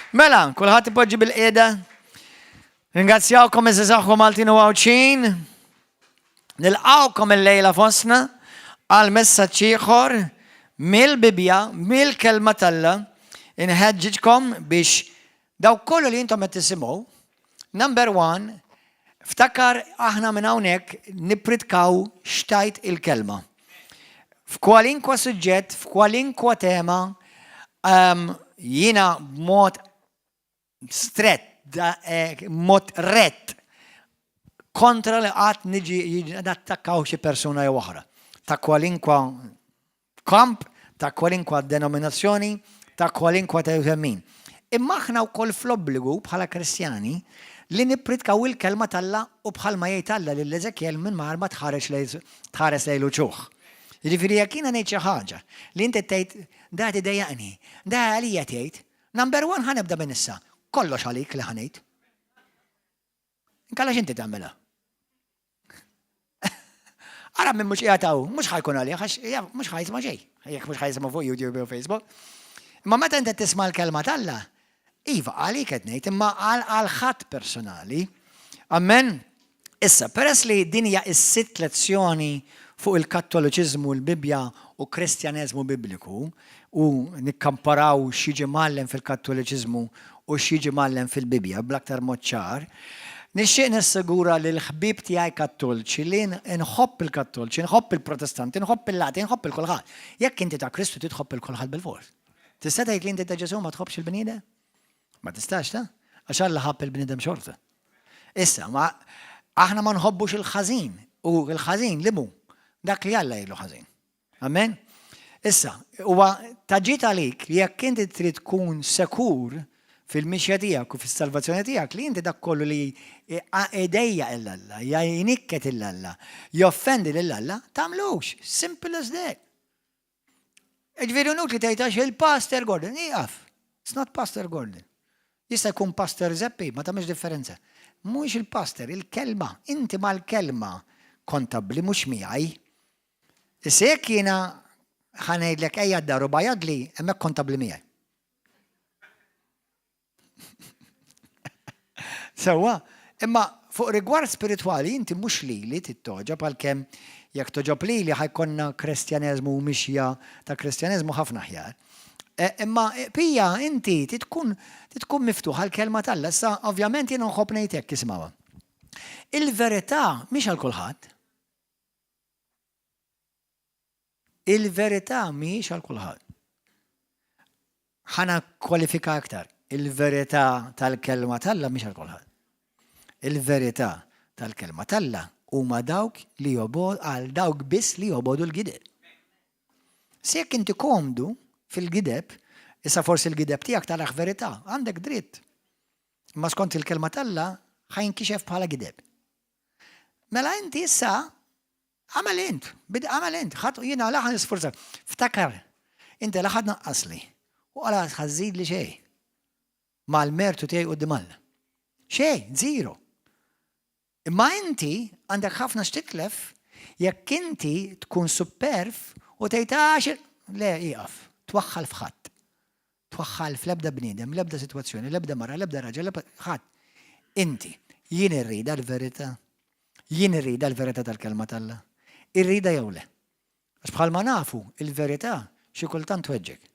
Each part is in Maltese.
Mela, kulħadd ipoġġi bil-qiegħda. Ringrazzjawkom iż-żaħħu Maltin u Għawdxin. Nilqawkom il-lejla fostna għal messaġġ ieħor mill-Bibbja, mill-kelma t'Alla. Inħeġġiġkom biex dawk kollu li intom qed tisimgħu, number one, ftakar aħna minn hawnhekk nippritkaw x'tgħid il-kelma. F'kwalinkwa suġġett, f'kwalinkwa tema, um, jiena b'mod strett, eh, mod rett, kontra li qatt niġi nattakkaw xi persuna jew oħra. Ta' kwalinkwa kamp, ta' kwalinkwa denominazzjoni, ta' kwalinkwa twemmin. Imma aħna wkoll fl-obbligu bħala Kristjani li nippritkaw il-kelma t'Alla u bħalma jgħid Alla lil Eżekjel minn mar ma tħares tħares lejn l-uċuħ. Jiġifieri jekk jiena ngħid xi ħaġa li inti tgħid da tidejjaqni, da għalija tgħid, number one ħa nibda minn issa, kollox għalik li ħa ngħid. Inkella x'inti tagħmilha? Ara minn mhux qiegħed hawn, mhux ħajkun għalih, għax mhux ħajsma' xejn, jekk mhux ħajsma' fuq YouTube jew Facebook. Imma meta inti tisma' l-kelma t'Alla, iva għalik qed ngħid, imma għal ħadd personali. Amen. Issa, peress li din hija s-sitt lezzjoni fuq il-Kattoliċiżmu, l-Bibbja u Kristjaneżmu Bibliku, u nikkamparaw x'jiġi mgħallem fil-Kattoliċiżmu u x'jiġi mgħallem fil-Bibbja bl-aktar mod ċar, nixtieq nassigura lill-ħbieb tiegħi Kattolċi li nħobb il-Kattolċi, nħobb il-Protestanti, nħobb il-Lati, nħobb 'il kulħadd. Jekk inti ta' Kristu trid tħobb 'il kulħadd bilfors. Tista' tgħid li inti ta' Ġesù ma tħobbx il-bniedem? Ma tistax ta? Għax Alla ħabb il-bniedem xorta. Issa, ma aħna ma nħobbux il-ħażin u l-ħażin li mu dak li Alla jgħidlu ħażin. Amen? Issa, huwa taġit għalik li jekk inti trid tkun sekur fil-mixja tiegħek u fis-salvazzjoni tiegħek li inti dak kollu li idejja 'l Alla, jnikket 'il Alla, joffendi lil Alla, tagħmlux. Simple as that. Ġifieri inutli tgħid għax il-Pastor Gordon, ieqaf. It's not Pastor Gordon. Jista' jkun Pastor Zeppi, ma tagħmilx differenza. Mhux il-pastor, il-kelma, inti mal-kelma kontabbli mhux miegħi. Issa jekk jiena ħa ngħidlek ejja d-dar u bajadli, hemmhekk kontabbli miegħi. Sewwa, imma fuq rigward spiritwali inti mhux lili tittoġob għalkemm jekk toġob lili ħajkonna kristjaneżmu u mixja ta' kristjaneżmu ħafna aħjar. E, imma e, pija inti titkun titkun miftuħ għall-kelma t'Alla. Issa ovvjament jiena nħobb ngħid hekk isimgħuha. Il-verità mhix għal kulħadd. Il-verità mhijiex għal kulħadd. Ħana kwalifika aktar. Il-verità tal-kelma t'Alla mhix għal kulħadd. Il-verità tal-kelma t'Alla huma dawk li jobgħod għal dawk biss li jobogħdu l-gideb. Se jekk inti komdu fil-gideb, issa forsi l-gideb tiegħek taraħ verità, għandek dritt. Imma skont il-kelma t'Alla ħa jinkixef bħala gideb. Mela inti issa Għamel int, bid għamel int, ħadd jiena la ħa nisforza. Ftakar, inti la ħa tnaqqasli u la ħa żżidli xejn mal-mertu tiegħi quddiem Alla. Xejn, zero. Imma inti għandek ħafna x'titlef jekk inti tkun supperv u tgħid għax le ieqaf, twaħħal f'ħadd. Twaħħal fl-ebda bniedem, l-ebda sitwazzjoni, l-ebda mara, l-ebda raġel, l-ebda ħadd. Inti, jien irridha l-verità. Jien irridha l-verità tal-kelma t'Alla. Irridha jew le? Għax bħalma nafu, il-verità xi kultant tweġġgħek.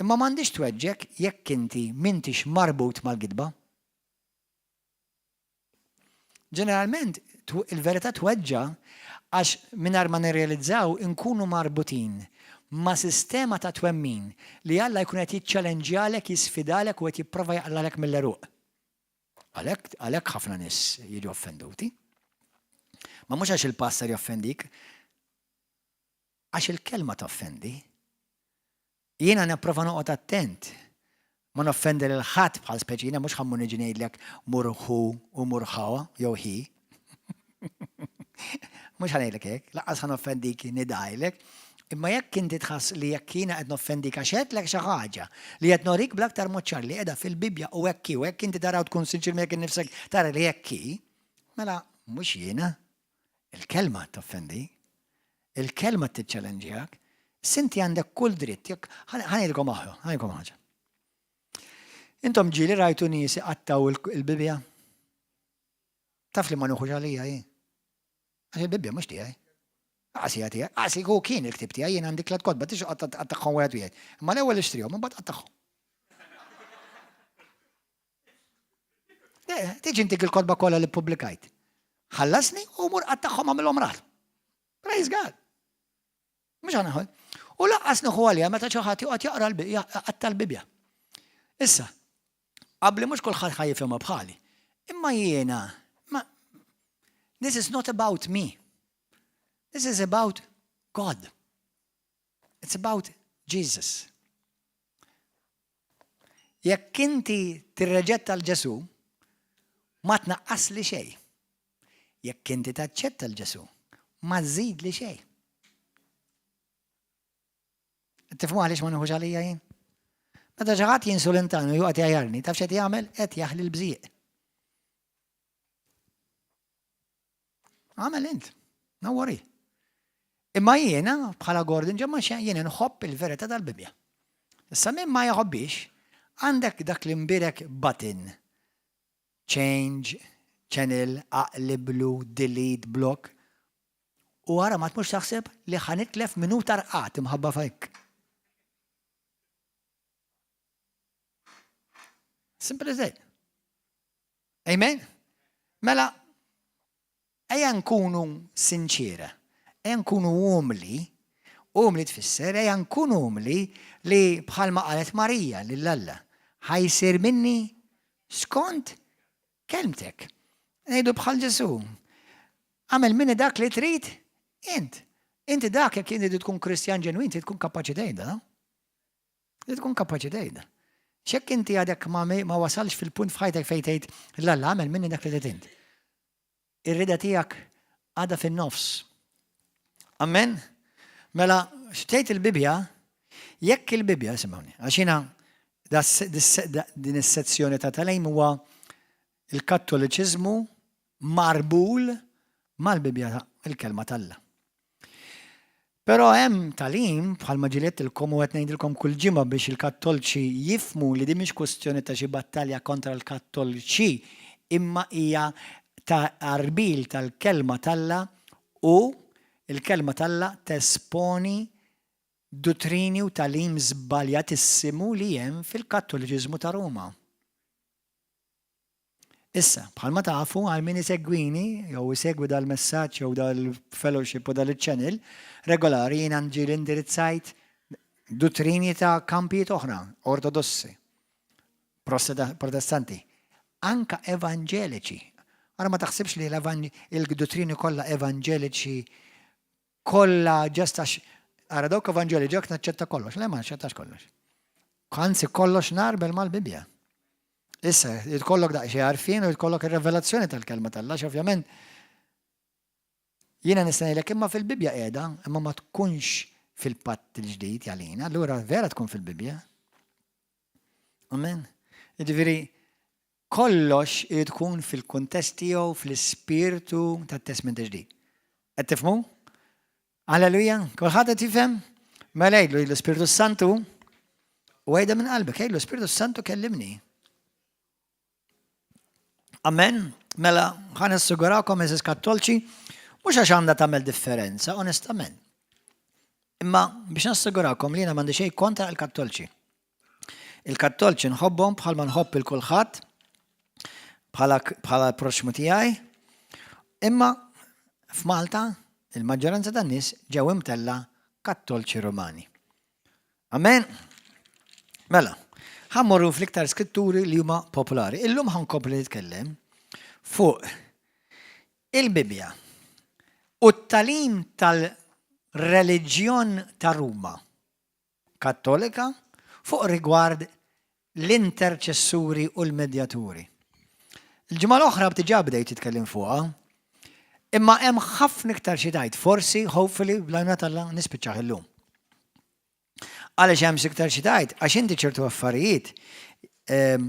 Imma m'għandhiex tweġġgħek jekk inti m'intix marbut mal-gidba. Ġeneralment, il-verità tweġġa' għax mingħajr ma nirrealizzaw inkunu marbutin ma' sistema ta' twemmin li Alla jkun qed jiċċalenġjalek, jisfidalek u qed jipprova jaqlalek mill-għeruq. Għalhekk, għalhekk ħafna nies jiġu offenduti. Ma mhux għax il-pastor joffendik, għax il-kelma toffendi. Jiena nipprova noqgħod attent ma noffendi lil ħadd bħal speċi jiena mhux ħammu niġi ngħidlek mur hu u mur ħawa jew hi. Mhux ħa ngħidlek hekk, lanqas ħa noffendik nidgħilek. Imma jekk inti tħass li jekk jiena qed noffendik għax għedtlek xi ħaġa li qed norik bl-aktar mod ċar li qiegħda fil-Bibbja u hekk hi u hekk inti tara u tkun sinċier miegħek innifsek tara li hekk hi, mela mhux jiena. Il-kelma toffendi. Il-kelma tiċċalenġjak. Sinti għandek kull dritt, jekk ħa ngħidilkom aħwa, ħa ngħidilkom ħaġa. Intom ġieli rajtu nies iqattgħu il-Bibbja? Taf li ma nieħux għalija jien. Għax il-Bibbja mhux tiegħi. Lanqas hija tiegħi. Lanqas hu kien il-ktieb tiegħi, jien għandi tliet kotba, tix tqattagħhom wieħed wieħed. Imma l-ewwel ixtrihom, imbagħad qattagħhom. Tiġi intik il-kotba kollha li ppubblikajt. Ħallasni u mur qattagħhom għamilhom raħlu. Praise God. Mhux ħa U laqqas nieħu għalija meta xi ħadd joqgħod jaqra qatta l-Bibbja. Issa, qabli mhux kulħadd ħa jifhimha bħali. Imma jiena, ma this is not about me. This is about God. It's about Jesus. Jekk inti tirreġetta l-Ġesu, ma tnaqqas li xejn. Jekk inti taċċetta l-Ġesu, ma żżid li xejn. Tifhmu għaliex ma nieħux għalija jien? Meta xi ħadd jinsulentani u joqgħod jgħajarni, taf x'qed jagħmel? Qed jaħli l-bżieq. Għamel int. No worry. Imma jiena, bħala Gordon ġemma jiena nħobb il-verità tal-Bibbja. Issa min ma jħobbix, għandek dak li mbirek button. Change, channel, aqliblu, delete, block. U ara ma tmux taħseb li ħa nitlef minuta rqad imħabba fik. Simple as that. Amen? Mela, ejja nkunu sinċira, ejja nkunu umli, umli tfisser, ejja nkunu umli li bħalma qalet Marija lil Alla, ħa jsir minni skont kelmtek. Ngħidu bħal Ġesù, għamel minni dak li trid int. Inti dak jekk inti tkun Kristjan ġenwin, tkun kapaċi tgħidha, no? Li tkun kapaċi tgħidha. X'hekk inti għadek ma, ma wasalx fil-punt f'ħajtek fejn tgħid l-Alla għamel minni dak li trid int. Ir-rida tiegħek għadha fin-nofs. Amen? Mela, x'tgħid il-Bibbja? Jekk il-Bibbja, simgħuni, għax jiena din is-sezzjoni ta' talejm huwa il-Kattoliċiżmu marbul mal-Bibbja il-kelma t'Alla. Però hemm tagħlim, bħalma ġieli għedtilkom u qed ngħidilkom kull ġimgħa biex il-Kattolċi jifhmu li din mhix kwestjoni ta' xi battalja kontra l-Kattolċi imma hija ta' għarbil tal-Kelma t'Alla u l-Kelma t'Alla tesponi duttrini u tagħlim żbaljatissimu li hemm fil-Kattoliċiżmu ta' Ruma. Issa, bħalma tafu, għal min isegwini, jew isegwi dal-messaġġ jew dal-fellowship u dal-channel, regolari jiena ġieli indirizzajt duttrini ta' kampijiet oħra, ortodossi, protestanti, anka evanġeliċi. Ara ma taħsibx li il-duttrini kollha evanġeliċi kollha just għax ara dawk evanġeliċi ġok naċċetta kollox. Le ma naċċettax kollox. Anzi kollox narbel mal-Bibbja. Issa, jitkollok daqsxejn għarfien u jitkollok ir-revelazzjoni tal-kelma t'Alla, ovvjament jiena nista' ngħidlek imma fil-Bibbja qiegħda, imma ma tkunx fil-patt il-ġdid għalina, allura vera tkun fil-Bibbja. Amen. Jiġifieri kollox irid tkun fil-kuntest tiegħu fl-ispirtu tat-Testment il-Ġdid. Qed tifhmu? Alleluja, kulħadd qed jifhem? Mela għidlu l-Ispirtu Santu u għidha minn qalbek, għidlu l-Ispirtu Santu kellimni. Amen. Mela, ħa nassigurakom eżis kattolċi, mhux għax għandha tagħmel differenza, onestament. Imma biex nassigurakom li jiena m'għandi xejn kontra l-kattolċi. Il-kattolċi nħobbhom bħalma nħobb il kulħadd bħala bħala l-proxmu tiegħi. Imma f'Malta il-maġġoranza tan-nies ġew imtella kattolċi Rumani. Amen. Mela, ħammorru fl-iktar skritturi li huma popolari. Illum ħankompli nitkellem fuq il-Bibbja u t-talim tal-reliġjon ta' Ruma. Kattolika fuq rigward l-interċessuri u l-medjaturi. Il-ġimgħa l-oħra diġà bdejt titkellem fuqha, imma hemm ħafna iktar xi tgħid, forsi, hopefully, bl-għajnuna t'Alla nispiċċah illum. Għaliex hemm iktar xi tgħid? Għax inti ċertu affarijiet ehm,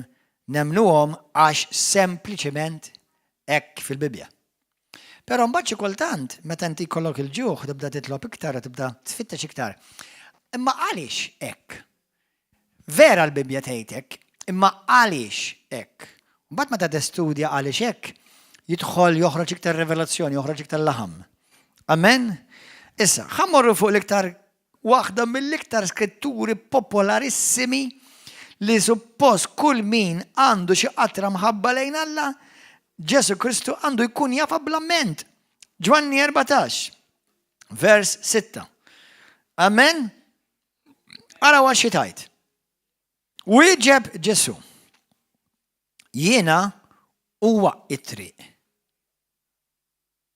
nemnuhom għax sempliċement hekk fil-Bibbja. Però mbagħad xi kultant meta inti jkollok il-ġuħ tibda titlob iktar u tibda tfittex iktar. Imma għaliex hekk? Vera l-Bibbja tgħid hekk, Imma għaliex hekk? Mbagħad meta testudja għaliex hekk, jidħol joħroġ iktar revelazzjoni, joħroġ iktar laħam. Amen? Issa, ħa mmorru fuq l-iktar waħda mill-iktar skritturi popolarissimi li suppost kull min għandu xi qatra mħabba lejn Alla, Ġesu Kristu għandu jkun jafa bl-amment. Ġwanni 14, vers 6. Amen? Ara għax xi tajt. Wieġeb Ġesu. Jiena huwa it-triq.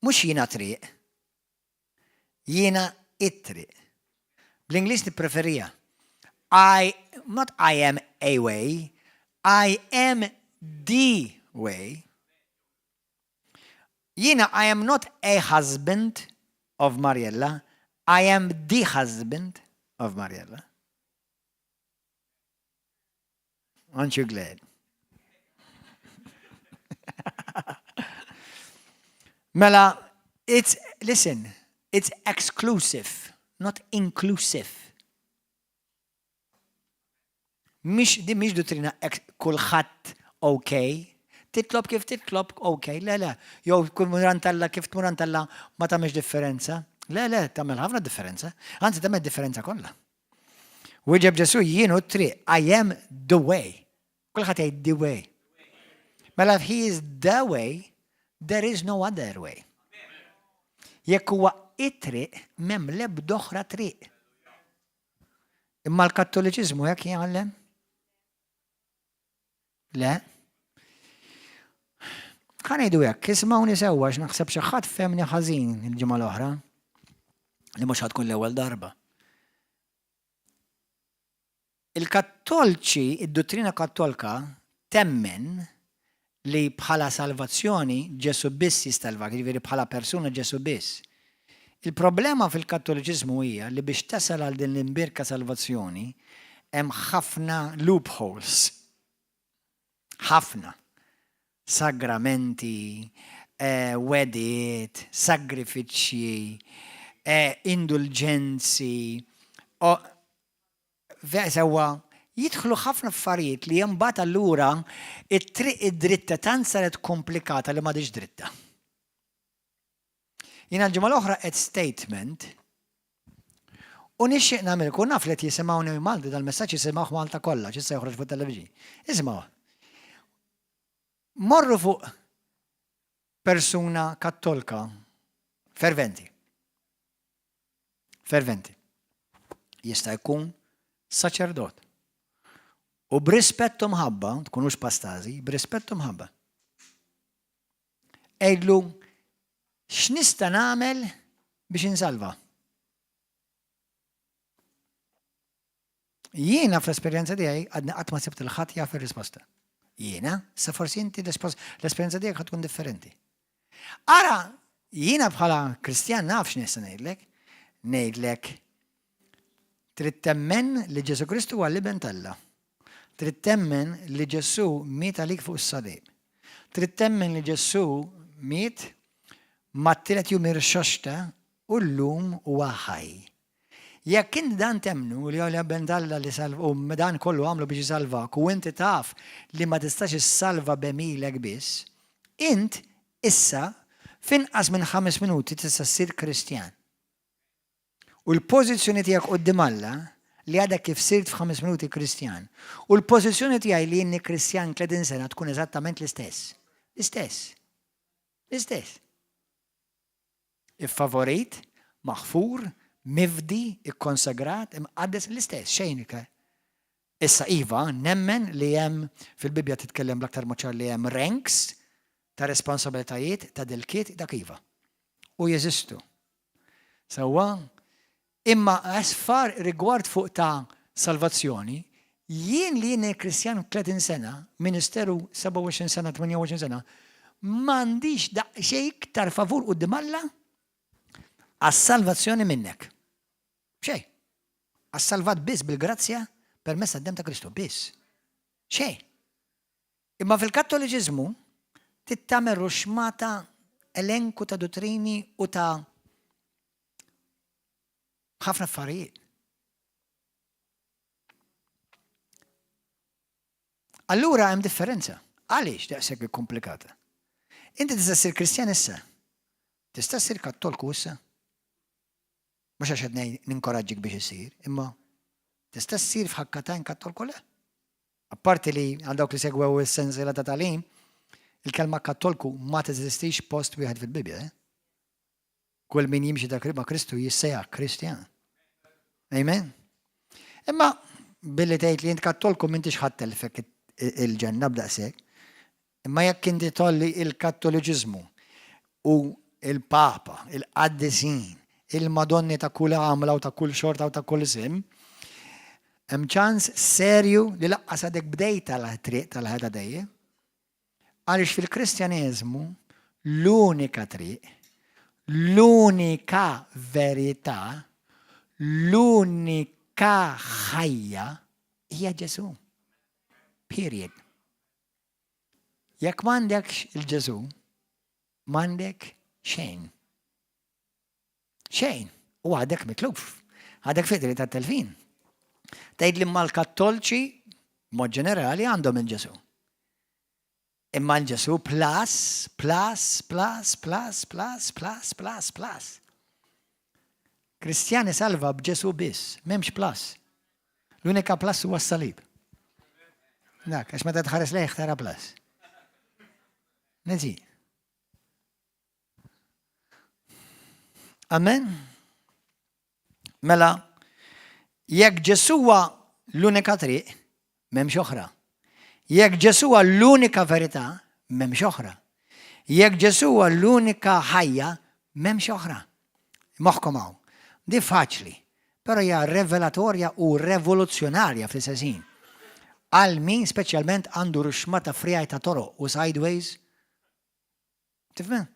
Mhux jiena triq. Jiena it-triq. Bl-Ingliż nippreferija. I, not I am a way, I am the way. Jiena I am not a husband of Mariella, I am the husband of Mariella. Aren't you glad? Mela, it's, listen, it's exclusive, not inclusive. Mhix, din mhix dottrina kulħadd ok. Titlob kif titlob ok, le le. Jew kull murant Alla kif tmur Alla ma tagħmilx differenza. Le le, tagħmel ħafna differenza. Anzi tagħmel differenza kollha. Wieġeb Ġesù, jien hu t-triq, I am the way. Kulħadd jgħid the way. Mela if he is the way, there is no other way. Jekk huwa it-triq, m'hemm l-ebda oħra triq. Imma l-Kattoliċiżmu hekk jgħallem? Le. Ħa ngħidu hekk, isimgħuni sewwa għax naħseb xi ħadd fehmni ħażin il-ġimgħa l-oħra li mhux ħatkun l-ewwel darba. Il-Kattolċi, id-duttrina Kattolka temmen li bħala salvazzjoni Ġesu biss jistalvak, jiġifieri bħala persuna Ġesu biss. Il-problema fil-Kattoliċiżmu hija li biex tasal għal din l-imbierka salvazzjoni hemm ħafna loopholes. Ħafna. Sagramenti, eh, wegħdiet, sagrifiċċji, eh, indulġenzi, sewwa jidħlu ħafna affarijiet li mbagħad allura it-triq id-dritta tant saret komplikata li m'għadhiex dritta. Jiena l-ġimgħa l-oħra qed statement u nixtieq nagħmel kun naf li qed jisimgħuni Malti dal-messaġġ jisimgħuh Malta kollha x'issa joħroġ fuq television. Isimgħu. Morru fuq persuna kattolka ferventi. Ferventi. Jista' jkun saċerdot. U b'rispett u mħabba, tkunux pastażi, b'rispett u mħabba. Għidlu, x'nista' nagħmel biex insalva? Jiena fl-esperjenza tiegħi għadni qatt ma sibt il-ħadd jaf ir-risposta. Jiena, sa forsi inti l-esperjenza tiegħek tkun differenti. Ara, jiena bħala Kristjan naf x'nista' ngħidlek. Ngħidlek trid temmen li Ġesu Kristu huwa l-Iben t'Alla. Trid temmen li Ġesù miet għalik fuq is-salib. Trid temmen li Ġesù miet mat-tielet jum irxoxta u llum huwa ħaj. Jekk int dan temmnu li huwa l-Iben t'Alla li salv u dan kollu għamlu biex isalvak u inti taf li ma tistax issalva b'għemilek biss, int issa f'inqas minn ħames minuti tista' ssir Kristjan. U l-pożizzjoni tiegħek quddiem Alla, li għadek kif sirt f'ħames minuti Kristjan, u l-pożizzjoni tiegħi li inni Kristjan 30 sena tkun eżattament l-istess. L-istess. L-istess. Iffavorit, maħfur, mifdi, ikkonsagrat, imqaddes, l-istess, xejn iktar. Issa iva, nemmen li hemm fil-Bibbja titkellem bl-aktar mod ċar li hemm ranks ta' responsabilitajiet, ta' dilkiet, dak iva. U jeżistu. Sewwa? Imma as far rigward fuq ta' salvazzjoni, jien li jien Kristjan 30 sena, ministeru 27 sena, 28 sena, m'għandix daqsxejn iktar favur quddiem Alla għas-salvazzjoni minnek. Xejn. Għas-salvat biss bil-grazzja permezz tad-demm ta' Kristu. Biss. Xejn. Imma fil-Kattoliċiżmu trid tagħmel ruxmata elenku ta' duttrini u ta' ħafna affarijiet. Allura hemm differenza. Għaliex daqshekk ikkumplikata? Inti tista' ssir Kristjan issa. Tista' ssir Kattolku issa. Mhux għax qed ninkoraġġik biex issir, imma tista' ssir f'ħakka t'għajn Kattolku le. Apparti li għal dawk li segwew is-sensiela ta' tagħlim, il-kelma Kattolku ma teżistix post wieħed fil-Bibbja. Eh? Kull min jimxi ta' ma' Kristu jissejjaħ Kristjan. Amen? Imma billi tgħid li int Kattolku m'intix ħadd telfek il-ġenna b'daqshekk. Imma jekk inti tolli il-Kattoliċiżmu u il-Papa, il-qaddisin, il-Madonni ta' kull għamla u ta' kull xorta u ta' kull isem, hemm ċans serju li laqqas għadek bdejt tal-triq tal-ħajja ta' dejjem. Għaliex fil-Kristjaneżmu l-unika triq, l-unika verità, l-unika ħajja hija Ġesù. Period. Jekk m'għandekx il-Ġesù, m'għandek xejn. Xejn. U għadek mitluf. Għadek fidri ta' telfin. Tgħid li mal-Kattolċi, mod ġenerali, għandhom il-Ġesù. Imma l-Ġesù plus, plus, plus, plus, plus, plus, plus, plus. Kristjani salva b'Ġesù biss, m'hemmx plus. L-unika plus huwa s-salib. Dak, għax meta tħares lejh tara plus. Nezi. Amen? Mela, jekk Ġesù huwa l-unika triq, m'hemmx oħra. Jekk Ġesù huwa l-unika verità, m'hemmx oħra. Jekk Ġesù huwa l-unika ħajja, m'hemmx oħra. Moħħkom hawn. Di faċli, però hija revelatorja u revoluzzjonarja fl-istess ħin. Għal min speċjalment għandu ruxma ta' friegħi ta' toroq u sideways Tifhem?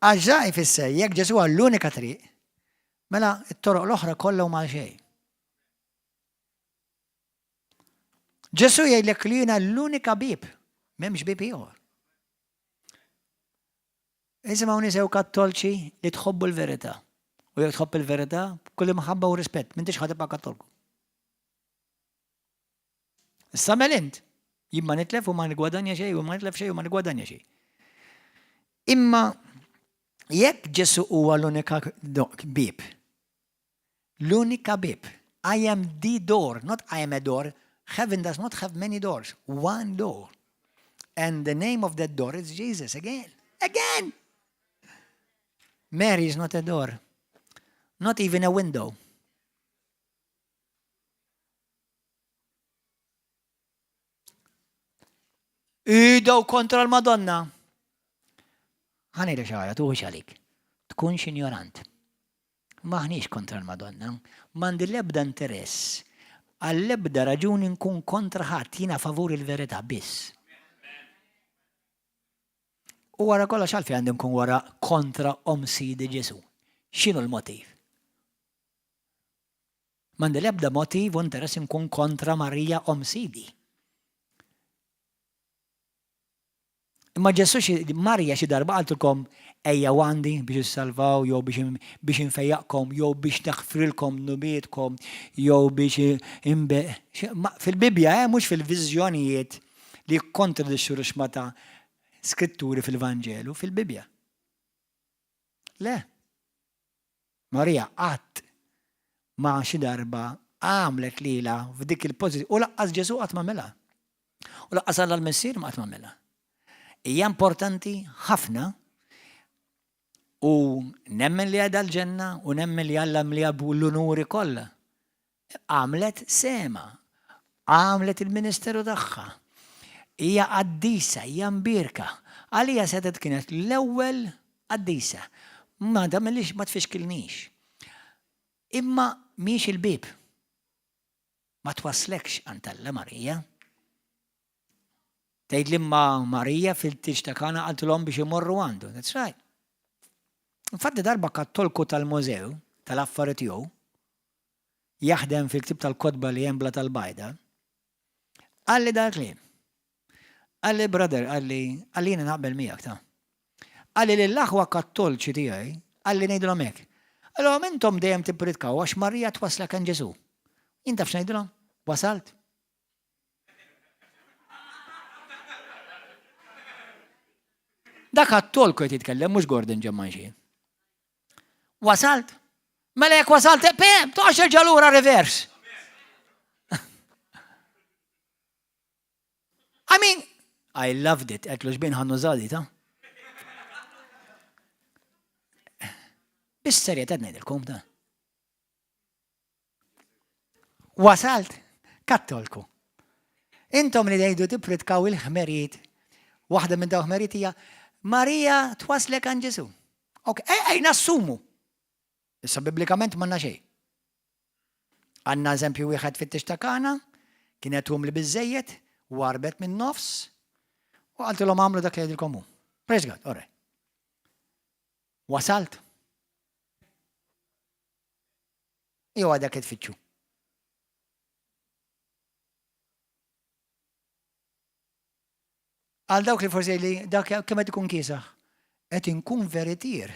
Għax da jfisser jekk Ġesù huwa l-unika triq, mela t-toroq l-oħra kollha huma għal xejn. Ġesù jgħidlek li jiena l-unika bieb, m'hemmx bieb ieħor. Isimgħu nisew kattolċi li tħobbu l-verità. U jekk tħobb il-verità, kull imħabba u rispett, m'intix ħa tibqa' kattolku. Issa mel int. Jien ma nitlef u ma nigwadanja xejn u ma nitlef xejn u ma nigwadanja xejn. Imma jekk Ġesu huwa l-unika bib, l-unika bib, I am the door, not I am a door. Heaven does not have many doors, one door. And the name of that door is Jesus again. Again! Mary is not a door, not even a window. Idaw kontra l-Madonna. Ħanejda xi ħaġa, tuħux għalik. Tkunx injorant. Maħniex kontra l-Madonna. M'għandi l-ebda interess għall-ebda raġuni nkun kontra ħadd, jiena favur il-verità biss. U wara kollox għalfejn għandi nkun wara kontra om sidi Ġesu. X'inhu l-motiv? M'għandi l-ebda motiv u interess inkun kontra Marija omm Sidi. Imma Ġesù xi Marija xi darba qaltilkom ejja għandi biex issalvaw jew biex infejjaqkom jew biex naħfrilkom dnubietkom jew biex imbe fil-Bibbja eh mhux fil-viżjonijiet li jikkontradixxu rixma ta' skritturi fil-Vanġelu, fil-Bibbja. Le. Marija qatt ma xi darba għamlet lilha f'dik il-pożizzjoni, u laqqas Ġesù qatt m'għamilha. U laqqas Alla l-Missier ma qatt m'għamilha. Hija importanti ħafna u nemmen li għadha l-ġenna u nemmen li Alla mliha l-unuri kollha. Għamlet sehemha. Għamlet il-ministeru tagħha. Hija qaddisa, hija mbierka. Għalija setgħet kienet l-ewwel qaddisa. Ma tagħmilix, ma tfixkilnix. Imma mhijiex il-bieb. Ma twasslekx għand Alla Marija. Tgħid li ma Marija fil-tieġ ta' Kana qaltilhom biex imorru għandu. That's right. Infatti darba kattolku tal-mużew tal-affari tiegħu jaħdem fil-ktib tal-kotba li hemm bla tal-bajda, qalli dal-kliem. Qalli brother, qalli, qalli jiena naqbel miegħek ta. Qalli lill-aħwa kattolċi tiegħi, qalli ngħidilhom hekk. Allora intom dejjem tippritkaw għax Marija twasslek għand Ġesù. Jien taf x'ngħidilhom? Wasalt. Dak għat-tolku qed jitkellem mhux Gordon Ġemmanxin. Wasalt? Mela jekk wasalt, pem, toqgħodx terġa' lura reverse. I mean, I loved it, għetlu xbin ħannu zali ta' Bis-serjetà ngħidilkom ta' Wasalt, kattolku. Intom li tgħidu tippritkaw il-ħmerijiet, waħda minn dawn ħmerijiet hija Marija twaslek għand Ġesù. Ok, ej, nassumu. Issa biblikament m'għandna xejn. Għandna eżempju wieħed fit-tix ta' Kana, kienet umli biżejjed, warbet minn nofs, u qaltilhom għamlu dak li jgħidilkom hu. Praise God, all right. Wasalt. Jew għadek qed tfittxu. Għal dawk li forsi li dak kemm qed ikun kiesaħ, qed inkun veritier.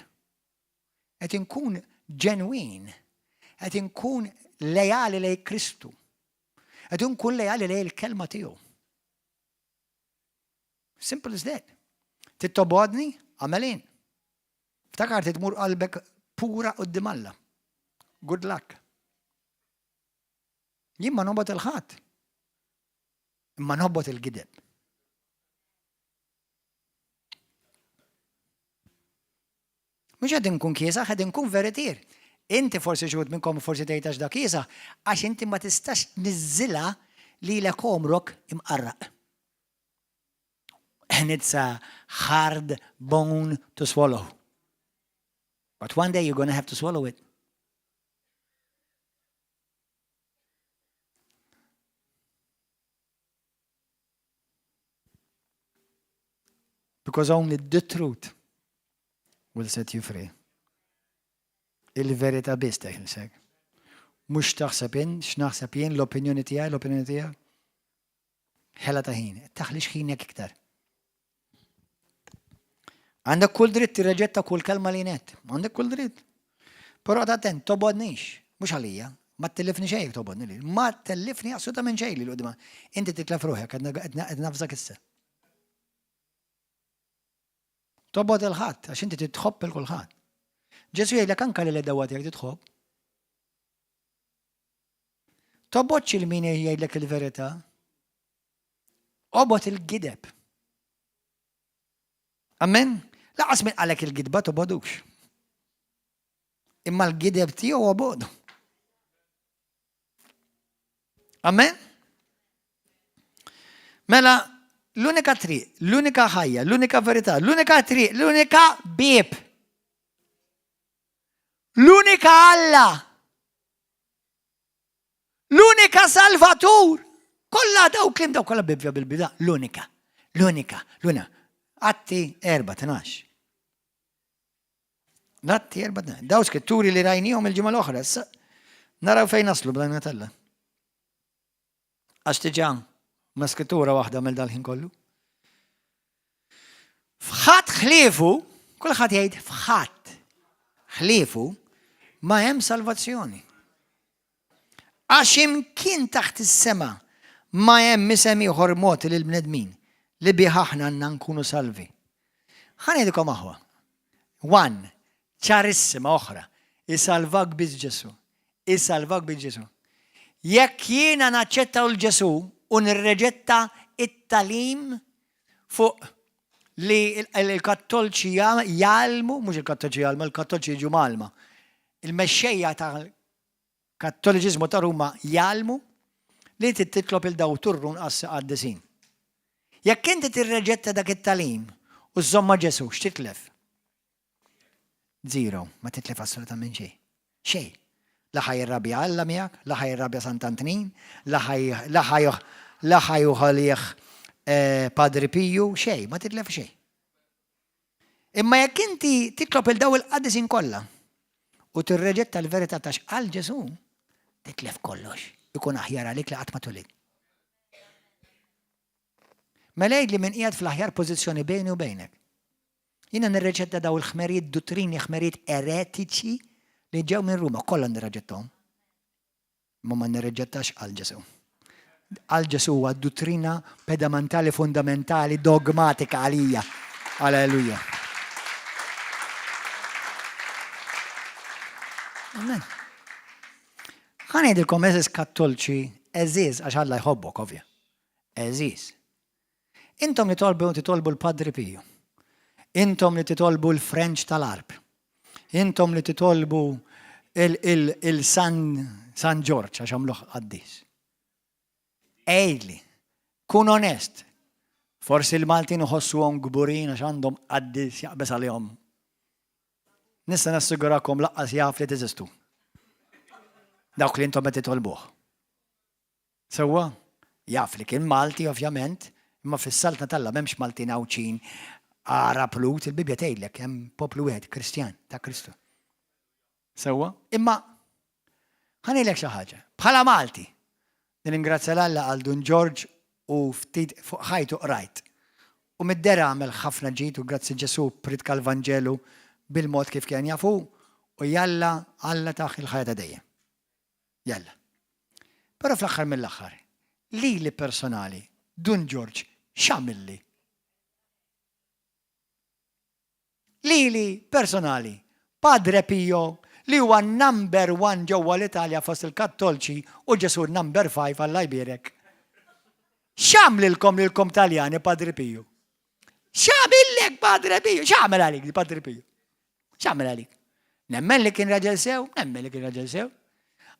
Qed inkun ġenwin. Qed inkun lejali lej Kristu. Qed inkun lejali lej il-kelma tiegħu. Simple as that. Tittobodni, għamelin. Ftakar tmur qalbek pura quddiem Alla. Good luck. Jien ma nobgħod il-ħadd. Imma nobgħod il-gideb. Mhux qed inkun kiesaħ, qed inkun veritier. Inti forsi xi wħud minnkom forsi tgħid għax dak kiesaħ, għax inti ma tistax tniżżilha lilek għomrok imqarraq. And it's a hard bone to swallow. But one day you're going to have to swallow it. Because only the truth will set you free. Il-verità biss teħilsek. Mhux taħseb in, x'naħseb jien, l-opinjoni tiegħi, l-opinjoni tiegħi. Ħela ta' ħin, taħlix ħinek iktar. Għandek kull dritt tirreġetta kull kelma li net. Għandek kull dritt. Però ta' attent, tobodnix, mhux għalija, ma tellifni xejn tobodni li. Ma tellifni assolutament xejn li l-qudima. Inti titlef ruħek, qed nafżak issa. Tobod il-ħadd, għax inti titħobb il kulħadd. Ġesu jgħidlek anka li l-edewa tiegħek titħobb. Tobodx il-min jgħidlek il-verità. Obod il-gideb. Amen? Laqas min qalek il-gidba tobodux. Imma l-gideb tiegħu obodu. Amen? Mela, l-unika triq, l-unika ħajja, l-unika verità, l-unika triq, l-unika bieb. L-unika Alla. L-unika Salvatur. Kollha daw kliem daw kollha bibja bil-bida. L-unika, l-unika, l-unika. Atti 4, L-Atti 4, Daw skritturi li rajnihom il-ġimgħa l-oħra. Naraw fejn naslu bl-għajnuna t'Alla. Għax diġà ma skrittura waħda mill dal-ħin kollu. Fħadd ħliefu, kulħadd jgħid fħadd ħliefu ma hemm salvazzjoni. Għax imkien taħt is-sema ma hemm isem ieħor mogħti lill-bnedmin li bih aħna għandna nkunu salvi. Ħa ngħidilkom aħwa. One, ċarissima oħra, isalvak biss Ġesù. Isalvak biss Ġesù. Jekk jiena naċċetta 'l Ġesù u nirreġetta it-tagħlim fuq li l-Kattolċi jgħallmu, mhux il-Kattolċi jgħallmu, il-Kattolċi jiġu mgħallma. Il-mexxejja tal-Kattoliċiżmu ta' Ruma jgħallmu li inti titlob il daw turrun qaddisin. Jekk inti tirreġetta dak it-tagħlim u żżomm ma' Ġesù, x'titlef? Zero, ma titlef assolutament xejn. Xejn. La ħa jirrabja Alla miegħek, la ħa jirrabja Sant'Antnin, la ħa juħalih eh, Padri Piju, xejn, ma titlef xejn. Imma jekk inti titlob il daw il-qaddisin kollha u tirreġetta l-verità ta' x'qal Ġesù, titlef kollox. Ikun aħjar għalik li qatt ma tulid. Mela għidli min qiegħed fl-aħjar pożizzjoni bejni u bejnek. Jiena nirreġetta daw il-ħmerijiet duttrini ħmerijiet eretiċi li ġew minn Ruma, kollha nirreġetthom. Ma ma nirreġettax għal Ġesu. Għal Ġesu huwa duttrina pedamentali fundamentali dogmatika għalija. Alleluja. Amen. Ħa ngħidilkom eżiż kattolċi, eżiż għax Alla jħobbok ovvja. Eżiż. Intom li tolbu titolbu l-Padri Piju. Intom li titolbu l-French tal-Arb. Intom li titolbu il-San San Ġorġ għax għamluh qaddis. Għidli, kun onest. Forsi l-Maltin iħossuhom kburin għax għandhom qaddis jaqbeż għalihom. Nista' nassigurakom laqqas jaf li teżistu. Dawk li intom qed titolbuh. Sewwa? Jaf li kien Malti ovvjament, imma fis-Saltna t'Alla m'hemmx Maltin Għawdxin, Għarab, Lhud, il-Bibbja tgħidlek hemm poplu wieħed, Kristjan, ta' Kristu. Sewwa? Imma ħa ngħidlek xi ħaġa. Bħala Malti, nirringrazzja 'l Alla għal Dun Ġorġ u ftit fuq ħajtu qrajt. U mid-dehra għamel ħafna ġid u grazzi Ġesù ppriedka l-Vanġelu bil-mod kif kien jaf hu u jalla Alla tah il-ħajja ta' dejjem. Jalla. Però fl-aħħar mill-aħħar, lili personali, Dun Ġorġ x'għamilli? Lili personali, Padre Pio li huwa number one ġewwa l-Italja fost il-Kattolċi u Ġesù number five Alla jbierek. X'għamlilkom lilkom Taljani Padre Pio? X'għamillek Padre Pio? X'għamel għalik Padre Pio? X'għamel għalik? Nemmen li kien raġel sew, nemmen li kien raġel sew.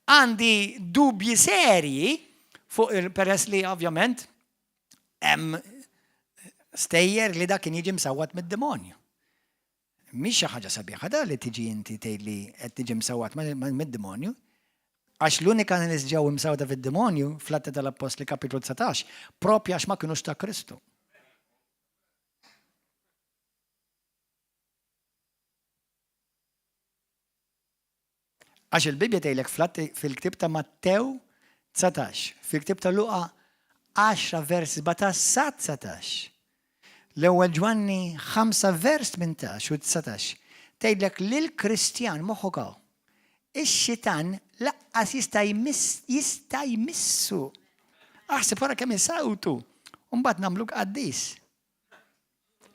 Għandi dubji serji fuq il-peress li ovvjament Hemm stejjer li dak kien jiġi msawwat mid-demonju. Mhix xi ħaġa sabiħa da li tiġi inti tgħid li qed tiġi msawwat mid-demonju. Għax l-unika nies ġew imsawta fid-demonju fl-Atti tal-Appostli kapitlu 19, propja għax ma kinux ta' Kristu. Għax il-Bibbja tgħidlek fl-Atti fil-ktieb ta' Mattew 19, fil-ktieb ta' Luqa 10 vers 17 sa 19. L-ewwel Ġwanni 5 vers 18 u 19 tgħidlek li l-Kristjan moħħok hawn. Ix-xitan laqqas jista' jmiss jista' jmissu. Aħseb wara kemm isawtu. U mbagħad nagħmluk qaddis.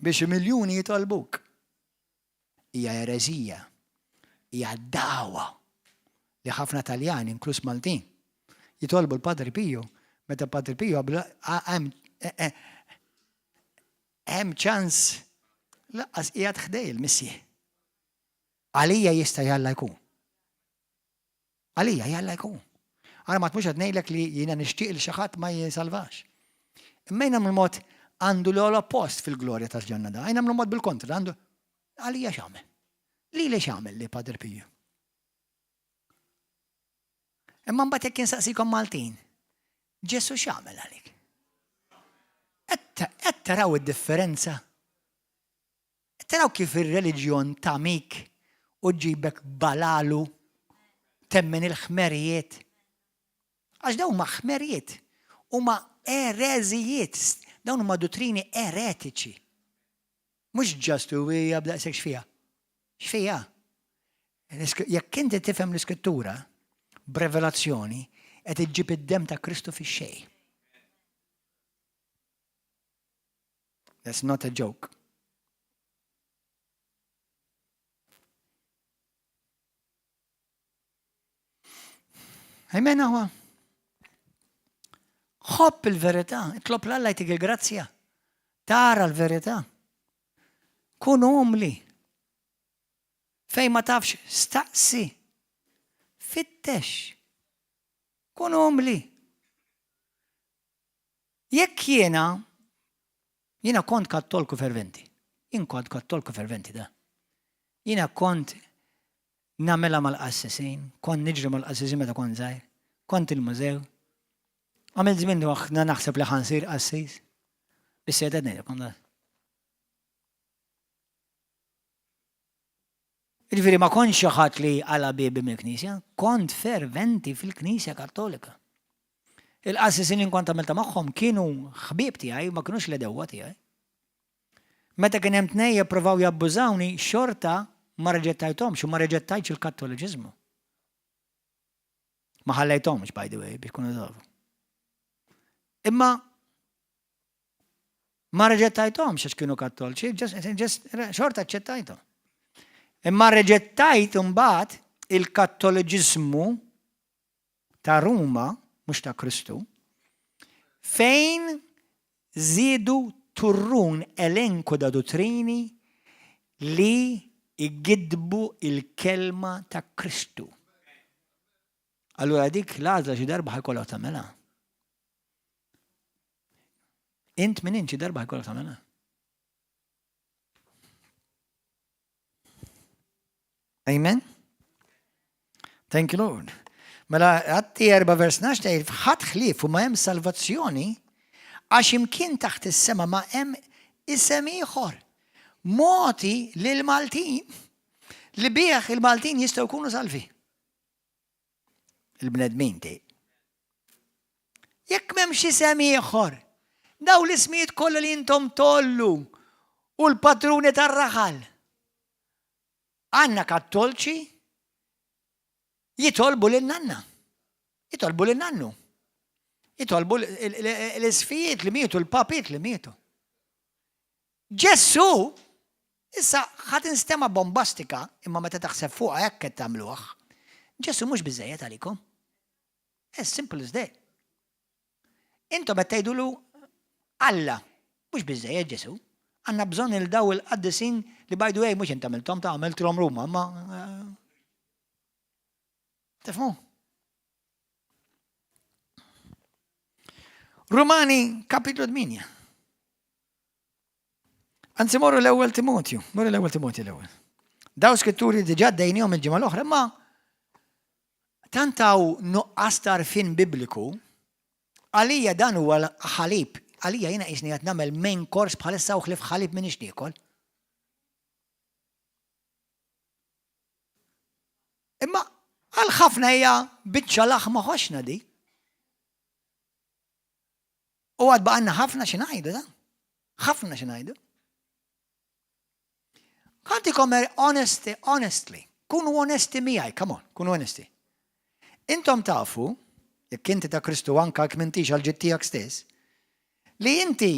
Biex miljuni jitolbuk. Hija ereżija. Hija dagħwa li ħafna Taljani, inkluż Maltin, jitolbu l-Padre Pio, meta Padre Pio hemm ċans laqqas qiegħed ħdej il-Missier. Għalija jista' jalla jkun. Għalija jalla jkun. Ara ma tmux qed ngħidlek li jiena nixtieq li xi ħadd ma jisalvax. Imma jiena mod għandu l-ogħla post fil-glorja tal-ġenna da. Jiena mod bil-kontra għandu għalija x'għamel. Lili x'għamel li Padre Pio. Imma mbagħad jekk insaqsikom Maltin, Ġesu x'għamel għalik? Qed taraw id-differenza? Taraw kif ir-reliġjon tagħmik u ġġibek balalu temmen il-ħmerijiet. Għax dawn huma ħmerijiet, huma ereżijiet, dawn huma duttrini eretiċi. Mhux ġast u hija b'daqshekk x'fiha. X'fiha? Jekk inti tifhem l-iskrittura b'revelazzjoni, qed iġġib id-demm ta' Kristu fix-xejn. That's not a joke. Amen aħwa. Ħobb il-verità, itlob l-Alla jtik il-grazzja. Tara l-verità. Kun umli. Fejn ma tafx, staqsi. Fittex. Kun umli. Jekk jiena, jiena kont kattolku ferventi. Jien kont kattolku ferventi da. Jiena kont nagħmilha mal-qassisin, kont niġri mal-qassisin meta kont żgħir, kont il-mużew. Għamilt żmien naħseb li ħa nsir qassis. Biss qed ngħidilkom da. Jiġifieri ma kontx xi ħadd li qala' biebi mill-Knisja, kont ferventi fil-Knisja Kattolika. Il-qassisin li kont għamilta magħhom kienu ħbieb tiegħi, ma kinux l-għedewwa tiegħi. Meta kien hemm tnej jippruvaw jabbużawni, xorta ma reġettajthomx u ma reġettajtx il-Kattoliċiżmu. Ma ħallejthomx, by the way, biex kunu tafu. Imma. Ma rreġettajthomx għax kienu kattolċi, xorta aċċettajthom. Imma rreġettajt imbagħad il-kattoliċiżmu ta' Ruma, mhux ta' Kristu, fejn żiedu turrun elenku da duttrini li jgiddbu il-kelma ta' Kristu. Allura dik l-għażla xi darba ħajkollok tagħmilha. Int min int xi darba ħajkollok tagħmilha. Amen? Thank you, Lord. Mela, għatti erba vers 12 tgħid f'ħadd ħlief u ma hemm salvazzjoni għax imkien taħt is-sema ma hemm isem ieħor. Moti lil Maltin li bih il-Maltin jistgħu jkunu salvi. Il-bnedmin ti. Jekk m'hemmx isem ieħor, daw l-ismijiet kollha li intom tollu u l-patruni tar-raħal. Għandna kattolċi jitolbu lil nanna. Jitolbu lil nannu. Jitolbu l-isfijiet li mietu, l-papiet li mietu. Ġesù, issa ħa tinstema' bombastika, imma meta taħseb fuqha hekk qed tagħmluh, Ġesù mhux biżżejjed għalikom. As simple as that. Intom qed tgħidulu Alla, mhux biżżejjed Ġesù. Għandna bżonn il daw il-qaddisin li by the way mhux int għamilthom ta' għamilthom Ruma, ma eh, Tifhmu? Rumani kapitlu 8. Anzi morru l-ewwel Timotju, morru l-ewwel Timotju l-ewwel. Daw skritturi diġà dejnihom il-ġimgħa l-oħra, ma tant hawn nuqqas tarfin bibliku, għalija dan huwa ħalib, għalija jiena qisni qed nagħmel main course bħalissa u ħlif ħalib m'iniex niekol. Imma għal ħafna hija biċċa laħma ħoxna di. U għad baqanna ħafna xi ngħidu da. Ħafna xi ngħidu. Ħantikom honesti, honestly, kunu onesti miegħi, come on, kunu onesti. Intom tafu, jekk inti ta' Kristu anka jekk m'intix għal ġid tiegħek stess, li inti